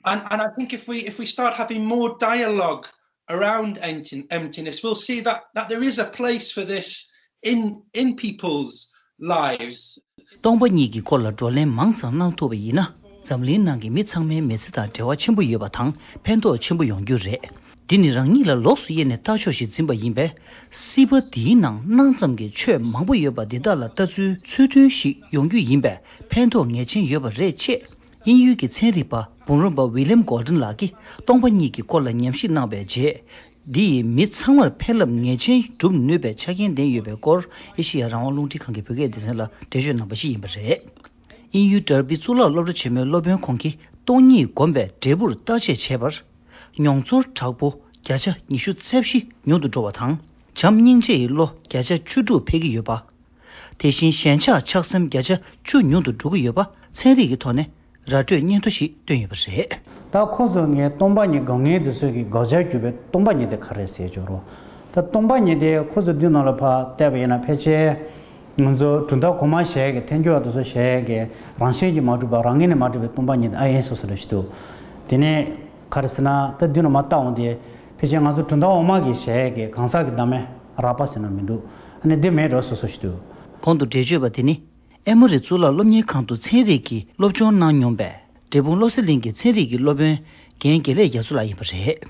And, and I think if we, if we start having more dialogue around empty- emptiness, we'll see that, that there is a place for this in, in people's lives. སྟོང་པ་ཉིད་ཀྱི་སྐོར་ལ་བགྲོ་གླེང་མང་ཙམ་གནང་ཐུབ་པ་ཡིན་ན། འཛམ་གླིང་ནང་གི་མི་ཚང་མའི་མི་ཚེ་དང་འབྲེལ་བ་ཆེན་པོ་ཡོད་པ་དང་ཕན་ཐོགས་ཆེན་པོ་ཡོང་རྒྱུ་རེད། འདི་ནི་རང་ཉིད་ལ་ལོགས་སུ་དབྱེ་ནས་ལྟ་ཕྱོགས་ཤིག་འཛིན་པ་ཡིན་པས། སྲིད་པ་འདིའི་ནང་སྣང་ཙམ་གྱི་ཆོས་མང་པོ་ཡོད་པ་འདི་དག་ལ་ལྟ་ཚུལ་ཚུལ་མཐུན་ཞིག་ཡོང་རྒྱུ་ཡིན་པས་ཕན་ཐོགས་ངེས་ཅན་ཡོད་པ་རེད་ཅེས། དབྱིན་ཡུལ་གྱི་ཚན་རིག་པ་འབུམ་རམས་པ་ཝི་ལིམ་གོར་ཏན་ལགས་ཀྱིས་སྟོང་པ་ཉིད་ཀྱི་སྐོར་ལ་ཉམས་ཞིབ་གནང་བའི་རྗེས། འདི་ཡིས་མི་ཚང་མར་ཕན་རླབས་ངེས་ཅན་སྒྲུབ་ནུས་པའི་ཆ་རྐྱེན་ལྡན་ཡོད་པའི་སྐོར་ཨེ་ཤེ་ཡ་རང་དབང་རླུང་འཕྲིན་ཁང་གི་བོད་སྐད་སྡེ་ཚན་ལ་འགྲེལ་བརྗོད་གནང་པ་ཞིག་ཡིན་པ་རེད། དབྱིན་ཡུལ་ཌར་བི་གཙུག་ལག་སློབ་གྲྭ་ཆེན་མོའི་སློབ་དཔོན་ཁོང་གིས་སྟོང་ཉིད་སྒོམ་པའི་འབྲས་བུར་བརྟག་དཔྱད་བྱས་པར། མྱོང་ཚོར་དྲག་པོ་བརྒྱ་ཆ་ཉི་ཤུ་རྩ་བཞི་ཉུང་དུ་འགྲོ་བ་དང་། བྱམས་སྙིང་རྗེ་ཡི་བློ་བརྒྱ་ཆ་བཅུ་དྲུག་འཕེལ་གྱི་ཡོད་པ། དེ་བཞིན་ཞེན་ཆགས་ཆགས་སེམས་བརྒྱ་ཆ་བཅུ་ཉུང་དུ་འགྲོ་གི་ཡོད་པ་ཚན་རིག་གི་ཐོག་ནས་ར་སྤྲོད་སྙན་ཐོ་ཞིག་བཏོན་ཡོད་པ་རེད། ད་ཁོ་ཚོ་ངས་སྟོང་པ་ཉིད་དགག་མཁན་དེ་ཚོས་ཀྱི་དགག་བྱ་བརྒྱབ་པའི་སྟོང་པ་ཉིད་དེ་ག་རེད་ཟེར་ཅོག་རོ། ད་སྟོང་པ་ཉིད་དེ་ཁོ་ཚོ་འདི་ནང་ལ་ཕར་བལྟས་པ་ཡིན་ན་ཕལ་ཆེར་ང་ཚོ་གྲུབ་མཐའ་གོང་མ་ཞེས་ཀྱི་ཐལ་འགྱུར་བ་དེ་ཚོ་ཞེས་ཀྱི་རང་བཞིན་གྱིས་མ་གྲུབ་པ་རང་ངོས་ནས་མ་གྲུབ་པའི་སྟོང་པ་ཉིད་དེ་ཨ་ཡིན་སོ་སོ་རེད་ཞུ་འདུག་དེ་ནས་ག་རེ་ཟེར་ན་ད་འདི་ནང་མ་ལྟ་འོང་དེ་ཕལ་ཆེར་ང་ཚོ་གྲུབ་མཐའ་འོག་མ་གི་ཞེས་ཀྱི་གང་ཟག་གི་བདག་མེད་རགས་པ་ཟེར་ན་མི་འདུག་ཨ་ནི་འདི་མེད་འགྲོ་སོ་སོ་ཞུ་འདུག་གོང་དུ་འགྲེལ་བརྗོད་པ་དེ་ནི། ཨེ་མོ་རི་གཙུག་ལག་སློབ་གཉེར་ཁང་དུ་ཚན་རིག་གི་སློབ་སྦྱོང་གནང་མྱོང་པའི་འབྲས་སྤུངས་བློ་གསལ་གླིང་གི་ཚན་རིག་གི་སློབ་དཔོན་རྒན་དགེ་ལེགས་རྒྱ་མཚོ་ལགས་ཡིན་པ་རེད།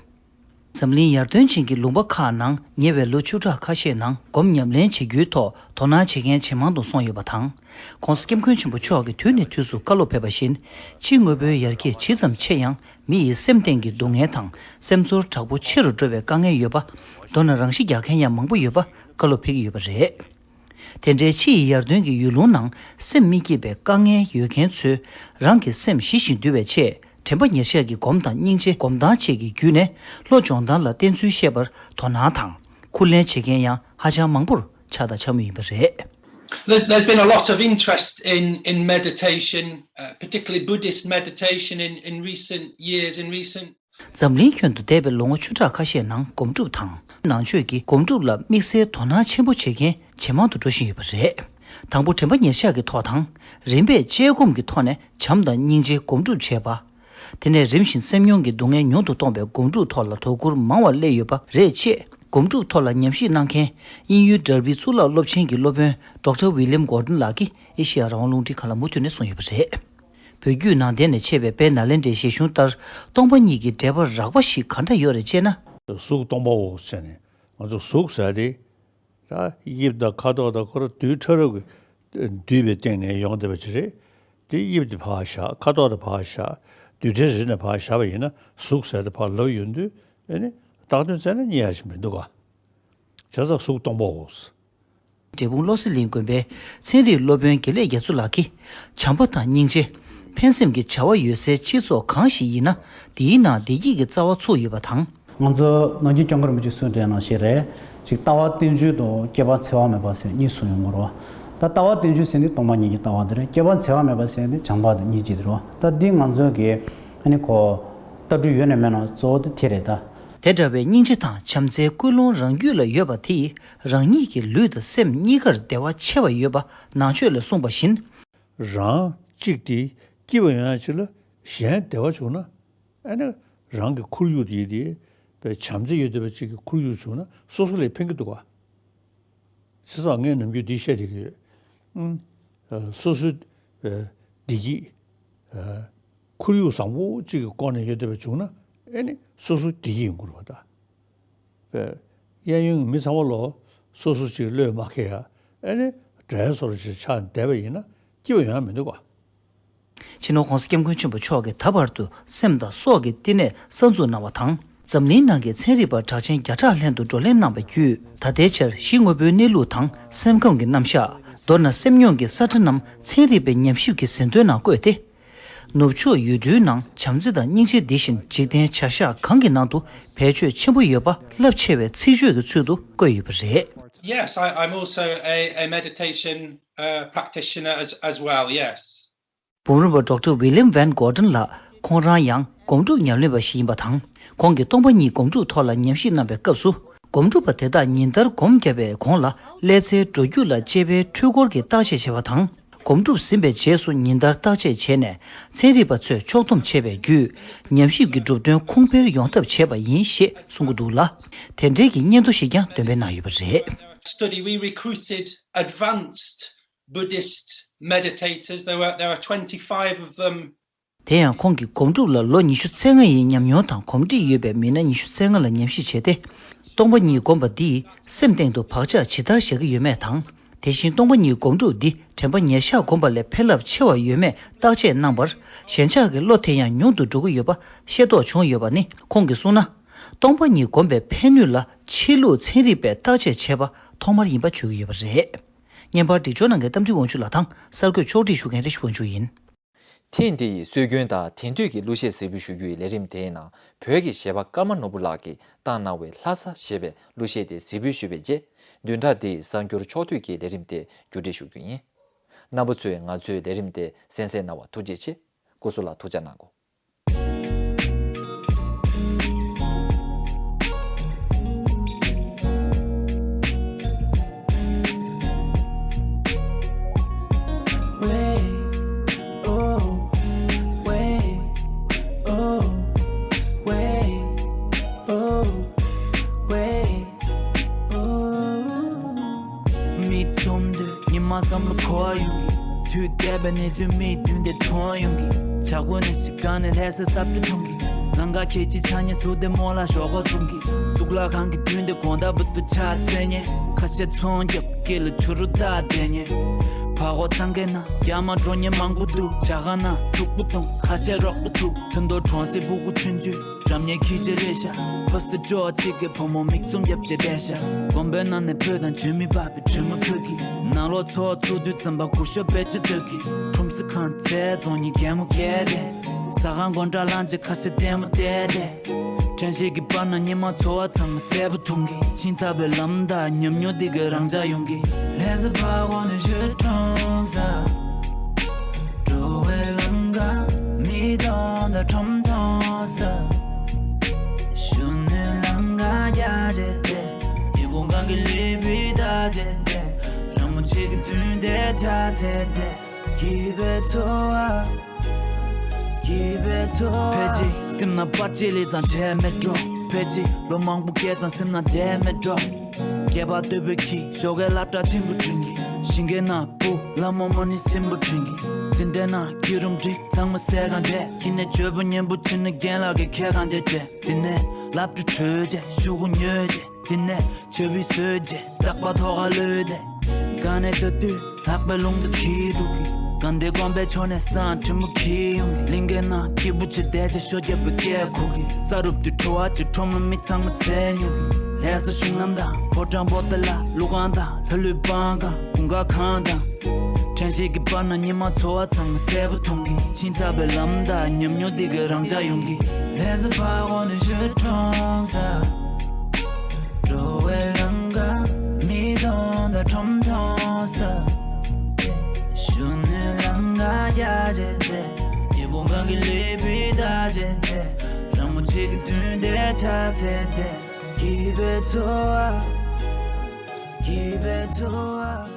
འཛམ་གླིང་ཡར་ཐོན་ཅན་གྱི་ལུང་པ་ཁག་ནང་ཉེ་བའི་ལོ་བཅུ་ཕྲག་ཁ་ཤས་ནང་སྒོམ་ཉམས་ལེན་བྱེད་རྒྱུའི་ཐོག་དོ་སྣང་བྱེད་མཁན་ཇེ་མང་དུ་སོང་ཡོད་པ་དང་། ྋགོང་ས་ྋསྐྱབས་མགོན་ཆེན་པོ་མཆོག་གིས་དུས་ནས་དུས་སུ་བཀའ་སློབ་ཕེབས་པ་བཞིན། ཕྱི་དངོས་པོའི་ཡར་རྒྱས་ཇི་ཙམ་ཆེ་ཡང་མི་ཡི་སེམས་སྟེང་གི་སྡུག་བསྔལ་དང་སེམས་ཚོར་དྲག་པོ་ཆེ་རུ་འགྲོ་བའི་དཀའ་ངལ་ཡོད་པ། མདོར་ན་རང་ཤི་རྒྱག་མཁན་ཡང་མང་པོ་ཡོད་པ་བཀའ་སློབ་ཕེབས་ཀྱི་ཡོད་པ་རེད། དེ་འདྲའི་ཕྱི་ཡི་ཡར་ཐོན་གྱི་ཡུལ་ལུང་ནང་སེམས་མི་སྐྱིད་པའི་དཀའ་ངལ་ཡོད་མཁན་ཚོས་རང་གི་སེམས་ཞི་ཞིང་དུལ་བའི་ཆེད་དྲན་པ་ཉེར་བཞག་གི་སྒོམ་དང་སྙིང་རྗེ་སྒོམ་སྟངས་བཅས་ཀྱི་བརྒྱུད་ནས་བློ་སྦྱོང་སྟངས་ལ་བརྟེན་ཚུལ་བཤད་པར་དོ་སྣང་དང་ཁུར་ལེན་བྱེད་མཁན་ཡང་ཧ་ཅང་མང་པོར་ཆགས་དང་ཆགས་མུས་ཡིན་པ་རེད། There's, there's been a lot of interest in, in meditation, uh, particularly Buddhist meditation in, in recent years, in recent འཛམ་གླིང་ཁྱོན་དུ་འདས་པའི་ལོ་ངོ་བཅུ་ཕྲག་ཁ་ཤས་ནང་སྒོམ་སྒྲུབ་དང་། ནང་ཆོས་ཀྱི་སྒོམ་སྒྲུབ་ལ་དམིགས་བསལ་དོ་སྣང་ཆེན་པོ་བྱེད་མཁན་ཇེ་མང་དུ་འགྲོ་བཞིན་ཡོད་པ་རེད། དང་པོ་དྲན་པ་ཉེར་བཞག་གི་ཐོག་དང་། རིམ་པས་དཔྱད་སྒོམ་གྱི་ཐོག་ནས་བྱམས་དང་སྙིང་རྗེའི་སྒོམ་སྒྲུབ་བྱེད་པ། དེ་ནས་རིམ་བཞིན་སེམས་མྱོང་གི་སྡུག་བསྔལ་ཉུང་དུ་གཏོང་བའི་སྒོམ་སྒྲུབ་ཐོག་ལ་དོ་ཁུར་མང་བ་སླེབས་ཡོད་པ་རེད་ཅེས་སྒོམ་སྒྲུབ་ཐོག་ལ་ཉམས་ཞིབ་གནང་མཁན་དབྱིན་ཡུལ་ཌར་བི་གཙུག་ལག་སློབ་ཆེན་གྱི་སློབ་དཔོན་ཌོག་ཊར་ཝི་ལིམ་གོར་ཏན་ལགས་ཀྱིས་ཨེ་ཤེ་ཡ་རང་དབང་རླུང་འཕྲིན་ཁང་ལ་མུ་མཐུད་ནས་གསུངས་ཡོད་པ་རེད། བོད་བརྒྱུད་ནང་བསྟན་ནས་མཆེད་པའི་དཔལ་ནཱ་ལེནྡྲའི་བཞེད་གཞུང་ལྟར་སྟོང་པ་ཉིད་ཀྱི་འགྲེལ་པ་རགས་པ་ཞིག་ག་འདྲ་ཡོད་རེད་ཅེ་ན། གཟུགས་སྟོང་པའོ་ཟེར་ནས་ང་ཚོ་གཟུགས་ཟེར་དེ་ད་དབྱིབས་དང་ཁ་དོག་དང་ཁོ་རང་རྡུལ་ཕྲ་རབ་ཀྱི་འདུས་པའི་སྟེང་ནས་ཡོང་བསྡད་པ་ཅིག་རེད། དེ་དབྱིབས་དེ་ཕར་བཞག་ཁ་དོག་དེ་ཕར་བཞག་རྡུལ་ཕྲན་རེ་རེ་ནས་ཕར་བཞག་པ་ཡིན་ན་གཟུགས་ཟེར་དེ་ཕར་ལབ་ཡོང་དུས་ཨེ་ནི་བཏགས་དོན་བཙལ་ན་རྙེད་ཡ་ཞིག་མི་འདུག་ག་བྱས་ཙང་གཟུགས་སྟོང་པའོ། འབྲས་སྤུངས་བློ་གསལ་གླིང་དགོན་པའི་ཚན་རིག་སློབ་དཔོན་དགེ་ལེགས་རྒྱ་མཚོ་ལགས་ཀྱིས་བྱམས་པ་དང་སྙིང་རྗེ། ཕན་སེམས་ཀྱི་བྱ་བ་ཡོད་སའི་སྤྱི་ཚོགས་གང་ཞིག་ཡིན་ན་དེའི་ནང་བདེ་སྐྱིད་ཀྱི་རྩ་བ་ཚུགས་ཡོད་པ་དང་། ང་ཚོ་ནམ་རྒྱུན་སྐྱབས་མགོན་རིན་པོ་ཆེས་གསུངས་དོན་ནང་བཞིན་རེད། ཅིག་ལྟ་བ་རྟེན་འབྱུང་དང་སྐྱེས་པ་འཚེ་བ་མེད་པ་ཟེར་གཉིས་གསུངས་ཡོང་གི་རེད་བ། ད་ལྟ་བ་རྟེན་འབྱུང་ཟེར་ནི་སྟོང་པ་ཉིད་ཀྱི་ལྟ་བ་དེ་རེད། སྐྱེས་པ་འཚེ་བ་མེད་པ་ཟེར་ནི་བྱམས་པ་དང་སྙིང་རྗེ་དེ་རེད་བ། ད་འདི་ང་ཚོ་གི་ཨ་ནི་ཁོ་ལྟ་གྲུབ་ཡོད་ནས་མེད་ན་གཙོ་བོ་དེ་དེ་རེད་ད། དེ་འདྲ་བའི་སྙིང་རྗེ་དང་བྱམས་བརྩེའི་ཀུན་སློང་རང་རྒྱུད་ལ་ཡོད་པ་དེས་རང་ཉིད་ཀྱི་ལུས་དང་སེམས་གཉིས་ཀར་བདེ་བ་ཆེ་བ་ཡོད་པ་ནང་ཆོས་ལས་གསུངས་པ་བཞིན། རང་གཅིག་དེ་སྐྱིད་པ་ཡོང་ཡ་ཅིག་ལ་གཞན་བདེ་བ་བྱུང་ན་ཨ་ནི་རང་གི་ཁོར་ཡུག་དེ་དེ་བས་བྱམས་བརྩེ་ཡོད་བསྡད་པ་ཅིག་གི་ཁོར་ཡུག་བྱུང་ན་སོ་སོ་ལ་ཕན་གྱི་འདུག་ག་བྱས་ཙང་ངས་ནམ་རྒྱུན་འདི་བཤད་བསྡད་ཀྱི་ཡོད། ཨུམ། ཨ། སོ་སོའི་ཨ་བདེ་སྐྱིད། ཨ། ཁོར་ཡུག་བཟང་པོ་གཅིག་གི་སྐོར་ནས་ཡོད་བསྡད་པ་བྱུང་ན་ཨེ་ནི་སོ་སོ་བདེ་སྐྱིད་ཡོང་གི་རེད་བ་ད། པས། གཡས་གཡོན་གྱི་མི་ཚང་མ་ལོ་སོ་སོ་གཅིག་བློས་མ་འཁེལ་ཡ་ཨེ་ནི་དགྲ་བཟོ་འདྲ་ཅིག་ཆགས་བསྡད་པ་ཡིན་ན་སྐྱིད་པ་ཡོང་ཡ་མི་འདུག་ག་སྤྱི་ནོར་༧གོང་ས་༧སྐྱབས་མགོན་ཆེན་པོ་མཆོག་གིས་ད་བར་དུ་སེམས་དང་སྲོག་གི་བསྟི་གནས་གསར་འཛུགས་གནང་བ་དང་། འཛམ་གླིང་ནང་གི་ཚན་རིག་པ་གྲགས་ཅན་བརྒྱ་ཕྲག་ལྷན་དུ་བགྲོ་གླེང་གནང་བ་བརྒྱུད། ད་ལྟའི་ཆར་གཞི་དངོས་པོའི་གནས་ལུགས་དང་སེམས་ཁམས་ཀྱི་རྣམ་གཞག་མདོར་ན་སེམས་མྱོང་གི་ས་ཁྲ་རྣམས་ཚན་རིག་པའི་ཉམས་ཞིབ་ཀྱི་ཟིན་ཐོའི་ནང་བཀོད་དེ། ནུབ་ཕྱོགས་ཡུལ་གྲུའི་ནང་བྱམས་བརྩེ་དང་སྙིང་རྗེ་འདི་བཞིན་འཇིག་རྟེན་བྱ་གཞག་གང་གི་ནང་དུ་བེད་སྤྱོད་ཆེན་པོ་ཡོད་པ་རླབས་ཆེ་བའི་ཚིག་བརྗོད་ཀྱི་ཚུལ་དུ་བཀོད་ཡོད་པ་རེད། Yes, I, I'm also a, a meditation uh, practitioner as, as well, yes. འབུམ་རམས་པ་ཌོག་ཊར་ཝི་ལིམ་ཝན་གོར་ཏན་ལགས་ཁོང་རང་ཡང་སྒོམ་སྒྲུབ་ཉམས་ལེན་པ་ཞིག་ཡིན་པ་དང་། ཁོང་གིས་སྟོང་པ་ཉིད་སྒོམ་སྒྲུབ་ཐོག་ལ་ཉམས་ཞིབ་གནང་བའི་སྐབས་སུ། སྒོམ་སྒྲུབ་པ་དེ་དག་ཉིན་ལྟར་སྒོམ་བརྒྱབ་པའི་གོང་ལ་ཀླད་རྩའི་འགྲོ་རྒྱུགས་ལ་དཔྱད་པའི་འཕྲུལ་འཁོར་གྱི་བརྟག་དཔྱད་བྱས་པ་དང་། སྒོམ་སྒྲུབ་ཟིན་པའི་རྗེས་སུ་ཉིན་ལྟར་བརྟག་དཔྱད་བྱས་ནས་ཚན་རིག་པ་ཚོས་ཕྱོགས་བསྡོམས་བྱས་པའི་བརྒྱུད། ཉམས་ཞིབ་ཀྱི་གྲུབ་དོན་ཁུངས་འཕེར་ཡོང་ཐབས་བྱས་པ་ཡིན་ཞེས་གསུང་གི་འདུག་ལ། དེ་འབྲེལ་གྱི་སྙན་ཐོ་ཞིག་ཀྱང་འདོན་སྤེལ་གནང་ཡོད་པ་རེད། Study, we recruited advanced Buddhist meditators. There were, there are twenty-five of them. དེ་ཡང་ཁོང་གིས་སྒོམ་སྒྲུབ་ལ་ལོ་ཉི་ཤུ་རྩ་ལྔ་ཡི་ཉམས་མྱོང་དང་གོམས་འདྲིས་ཡོད་པའི་མི་སྣ་ཉི་ཤུ་རྩ་ལྔ་ལ་ཉམས་ཞིབ་བྱས་ཏེ། སྟོང་པ་ཉིད་སྒོམ་པ་འདིས་སེམས་སྟེང་དུ་བག་ཆགས་ཇི་ལྟར་བཞག་གི་ཡོད་མེད་དང་། དེ་བཞིན་སྟོང་པ་ཉིད་སྒོམ་སྒྲུབ་འདི་དྲན་པ་ཉེར་བཞག་སྒོམ་པ་ལས་ཕན་རླབས་ཆེ་བ་ཡོད་མེད་བརྟག་དཔྱད་གནང་བར། ཞེན་ཆགས་ཀྱི་བློ་དེ་ཡང་ཉུང་དུ་འགྲོ་གི་ཡོད་པ་ཤེས་རྟོགས་བྱུང་ཡོད་པ་ནི། ཁོང་གིས་གསུངས་ན། སྟོང་པ་ཉིད་སྒོམ་པའི་ཕན་ནུས་ལ་ཕྱི་ལུགས་ཚན་རིག་པས་བརྟག་དཔྱད་བྱས་པ་ཐོག་མར་ཡིན་པ་བརྗོད་ཀྱི་ཡོད་པ་རེད། བརྙན་པར་འདི་འབྱོར་གནང་མཁན་རྟ་མགྲིན་དབང་ཕྱུག་ལགས་དང་གསར་འགོད་ཕྱོགས་སྒྲིག་ཞུ་མཁན་བཀྲ་ཤིས་དབང་ཕྱུག་ཡིན། ཐེངས་འདི་ཡི་སྲོལ་རྒྱུན་དང་དེང་དུས་ཀྱི་གླུ་གཞས་གཟིགས་འབུལ་ཞུ་རྒྱུ་ཡི་ལས་རིམ་དེའི་ནང་བོད་ཀྱི་གཞས་པ་ཀརྨ་ནོར་བུ་ལགས་ཀྱིས་བཏང་གནང་བའི་ལྷ་ས་ཞེས་པའི་གླུ་གཞས་དེ་གཟིགས་འབུལ་ཞུས་པའི་རྗེས། བདུན་ཕྲག་འདི་ཡི་གསར་འགྱུར་ཕྱོགས་བསྡུས་ཀྱི་ལས་རིམ་དེ་མཇུག་སྒྲིལ་ཞུ་རྒྱུ་ཡིན། རྣམ་པ་ཚོས་ང་ཚོའི་ལས་རིམ་དེ་གསན་གཟིགས་གནང་བར་ཐུགས་རྗེ་ཆེ། སྐུ་གཟུགས་ལ་ཐུགས་ཅག་གནང་གོ། མིག་བཙུམ་དུས་ཉི་མ་བསམ་བློ་འཁོར་ཡོང་གི། དུས་འདས་པའི་གནས་ཚུལ་མིག་མདུན་དེ་མཐོང་ཡོང་གི། ཇ་ཁོལ་ནས་ཤི་ག་ནས་ལྷ་སའི་ས་བཀྲ་མཐོང་གི། ལང་ཀ་ཁྱེད་ཀྱི་ཆ་ཉེ་སུ་དེ་མོ་ལ་ཞོག་ཁོག་བཙུམ་གི། གཙུག་ལག་ཁང་གི་མདུན་དེ་དགོང་དག་བུ་དུ་ཆ་ཚེ་ཉེ། ཁ་ཤས་ཚོང་རྒྱབ་སྐེ་ལ་ཆུ་རུ་བཏགས་བསྡད་ཉེ། བར་སྐོར་འཚང་ཁའི་ནང་རྒྱ་མ་འགྲོ་ཉེ་མང་པོ་འདུག་ཇ་ཁང་ནང་ཐུག་པོ་གཏོང་ཁ་ཤས་རོགས་པོ་ཐུག་ཐུན་ཐོར་གྲོང་གསེབ་སྤུ་གུ་ཆུང་ཆུང་འགྲམ་ཉེ་ཁྱི་ཆེ་རེད་ཤག་ཕ་སི་ཇོ་གཅིག་གི་བུ་མོ་མིག་བཙུམ་རྒྱབ་བྱས་བསྡད་ཤག་དགོན་པའི་ནང་ནས་བོད་དང་བོད་མི་པ་བའི་དྲི་མ་ཁོལ་གི། ནང་ལོགས་འཚོ་བ་ཚུགས་དུས་ཙམ་པ་སྒུལ་ཤོག་དཔེ་ཆ་ལྟ་གི། ཁྲོམ་སི་ཁང་ཚལ་རྫོང་གཉིས་གད་མོ་བགད་དེ། ཟ་ཁང་སྒོ་འགྲམ་ལངས་རྗེས་ཁ་ཤས་ལྟད་མོ་བལྟས་ཏེ། དྲན་ཤེས་ཀྱི་བར་ན་ཉི་མ་འཚོ་བ་ཚང་མ་གསལ་པོ་མཐོང་གི། ཕྱིན་ཚར་བའི་ལམ་དང་ཉམས་མྱོང་འདི་ག་རང་འཇགས་ཡོང་གི། ལྷ་ས་ཕ་གོ་ནས་ཞོལ་གྲོང་གསར། འགྲོ་བའི་ལམ་ཁ་མི་སྟོང་དང་ཁྲོམ་སྟོང་ས། གཞོན་ནུའི་ལམ་ཁ་རྒྱ་ཆེ་སྟེ། སྐྱིད་པོ་གང་གི་ལུས་པོའི་བརྡ་ཆད་དེ། རང་མོ་ཆེ་གི་མདུན་དེ་ཆ་ཆེ་སྟེ། སྐྱིད་པའི་འཚོ་བ། སྐྱིད་པའི་འཚོ་བ། ཕལ་ཆེར་སེམས་ནང་པར་ཆས་ལས་ཙང་བྱས་མེད་འགྲོ། ཕལ་ཆེར་ལོ་མང་པོ་བསྐྱལ་ཙང་སེམས་ནང་བསྡད་མེད་འགྲོ། སྐྱེས་པ་སྟོད་པའི་ཁྱི་ཞོགས་ཀའི་སློབ་གྲྭ་ཆེན་པོ་འགྲིམ་གི། ཞིང་ཁའི་ནང་བུ་ལ་མོ་མོ་ནི་སྲིན་པོ་འགྲིམ་གི། འཛིན་གྲྭའི་ནང་སྐྱིད་རུམ་འགྲིག་ཚང་མ་སེ་གང་བསྡད་ཁྱི་ནས་བྱོས་པ་ཉན་པོ་ཆེ་ནི་རྒན་ལགས་ཀྱི་ཁྱེད་གང་བསྡད་བྱས། དེ་ནས་སློབ་གྲྭ་གྲོལ་རྗེས་ཤོག་གུ་ཉོས་རྗེས། དེ་ནས་ཆབ་བི་བཟོས་རྗེས་རྟག་པར་ཐོག་ཁར་གློད་དེ། གང་ནས་ལྟ་དུས་ལྷགས་པའི་རླུང་དུ་འཁྱིལ་འགྲོ་གི། གང་དེ་དགོན་པའི་ཕྱོགས་ནས་སང་དྲི་མོ་འཁྱིལ་ཡོང་གི། གླིང་གའི་ནང་སྐྱིད་པོ་ཆེ་བསྡད་བྱས་ཤོ་རྒྱབ་པའི་སྐད་ཁུག་གི། ས་རུབ་དུས་བྲོ་བ་ཅིག་ཁྲོམ་ལ་མི་ཚང་མ་འཚོལ་མྱོང་གི། ལྷ་ས་གཞུང་ལམ་དང་ཕོ་བྲང་པོ་ཏཱ་ལ་ཀླུ་ཁང་དང་ལྷ་ལུས་སྤང་ཁང་དགུན་ཁ་ཁང་དང་། དྲན་ཤེས་ཀྱི་བར་ན་ཉི་མ་འཚོ་བ་ཚང་མ་གསལ་པོ་མཐོང་གི། ཕྱིན་ཚར་བའི་ལམ་དང་ཉམས་མྱོང་འདི་ག་རང་འཇགས་ཡོང་གི། ལྷ་ས་ཕ་གོ་ནས་ཞོལ་གྲོང་གསར། འགྲོ་བའི་ལམ་ཁ་མི་སྟོང་དང་ཁྲོམ་སྟོང་ས། གཞོན་ནུའི་ལམ་ཁ་རྒྱ་ཆེ་སྟེ། སྐྱིད་པོ་གང་གི་ལུས་པོའི་བརྡ་ཆད་དེ། རང་མོ་ཆེ་གི་མདུན་དེ་ཆ་ཆེ་སྟེ། སྐྱིད་པའི་འཚོ་བ། སྐྱིད་པའི་འཚོ་བ།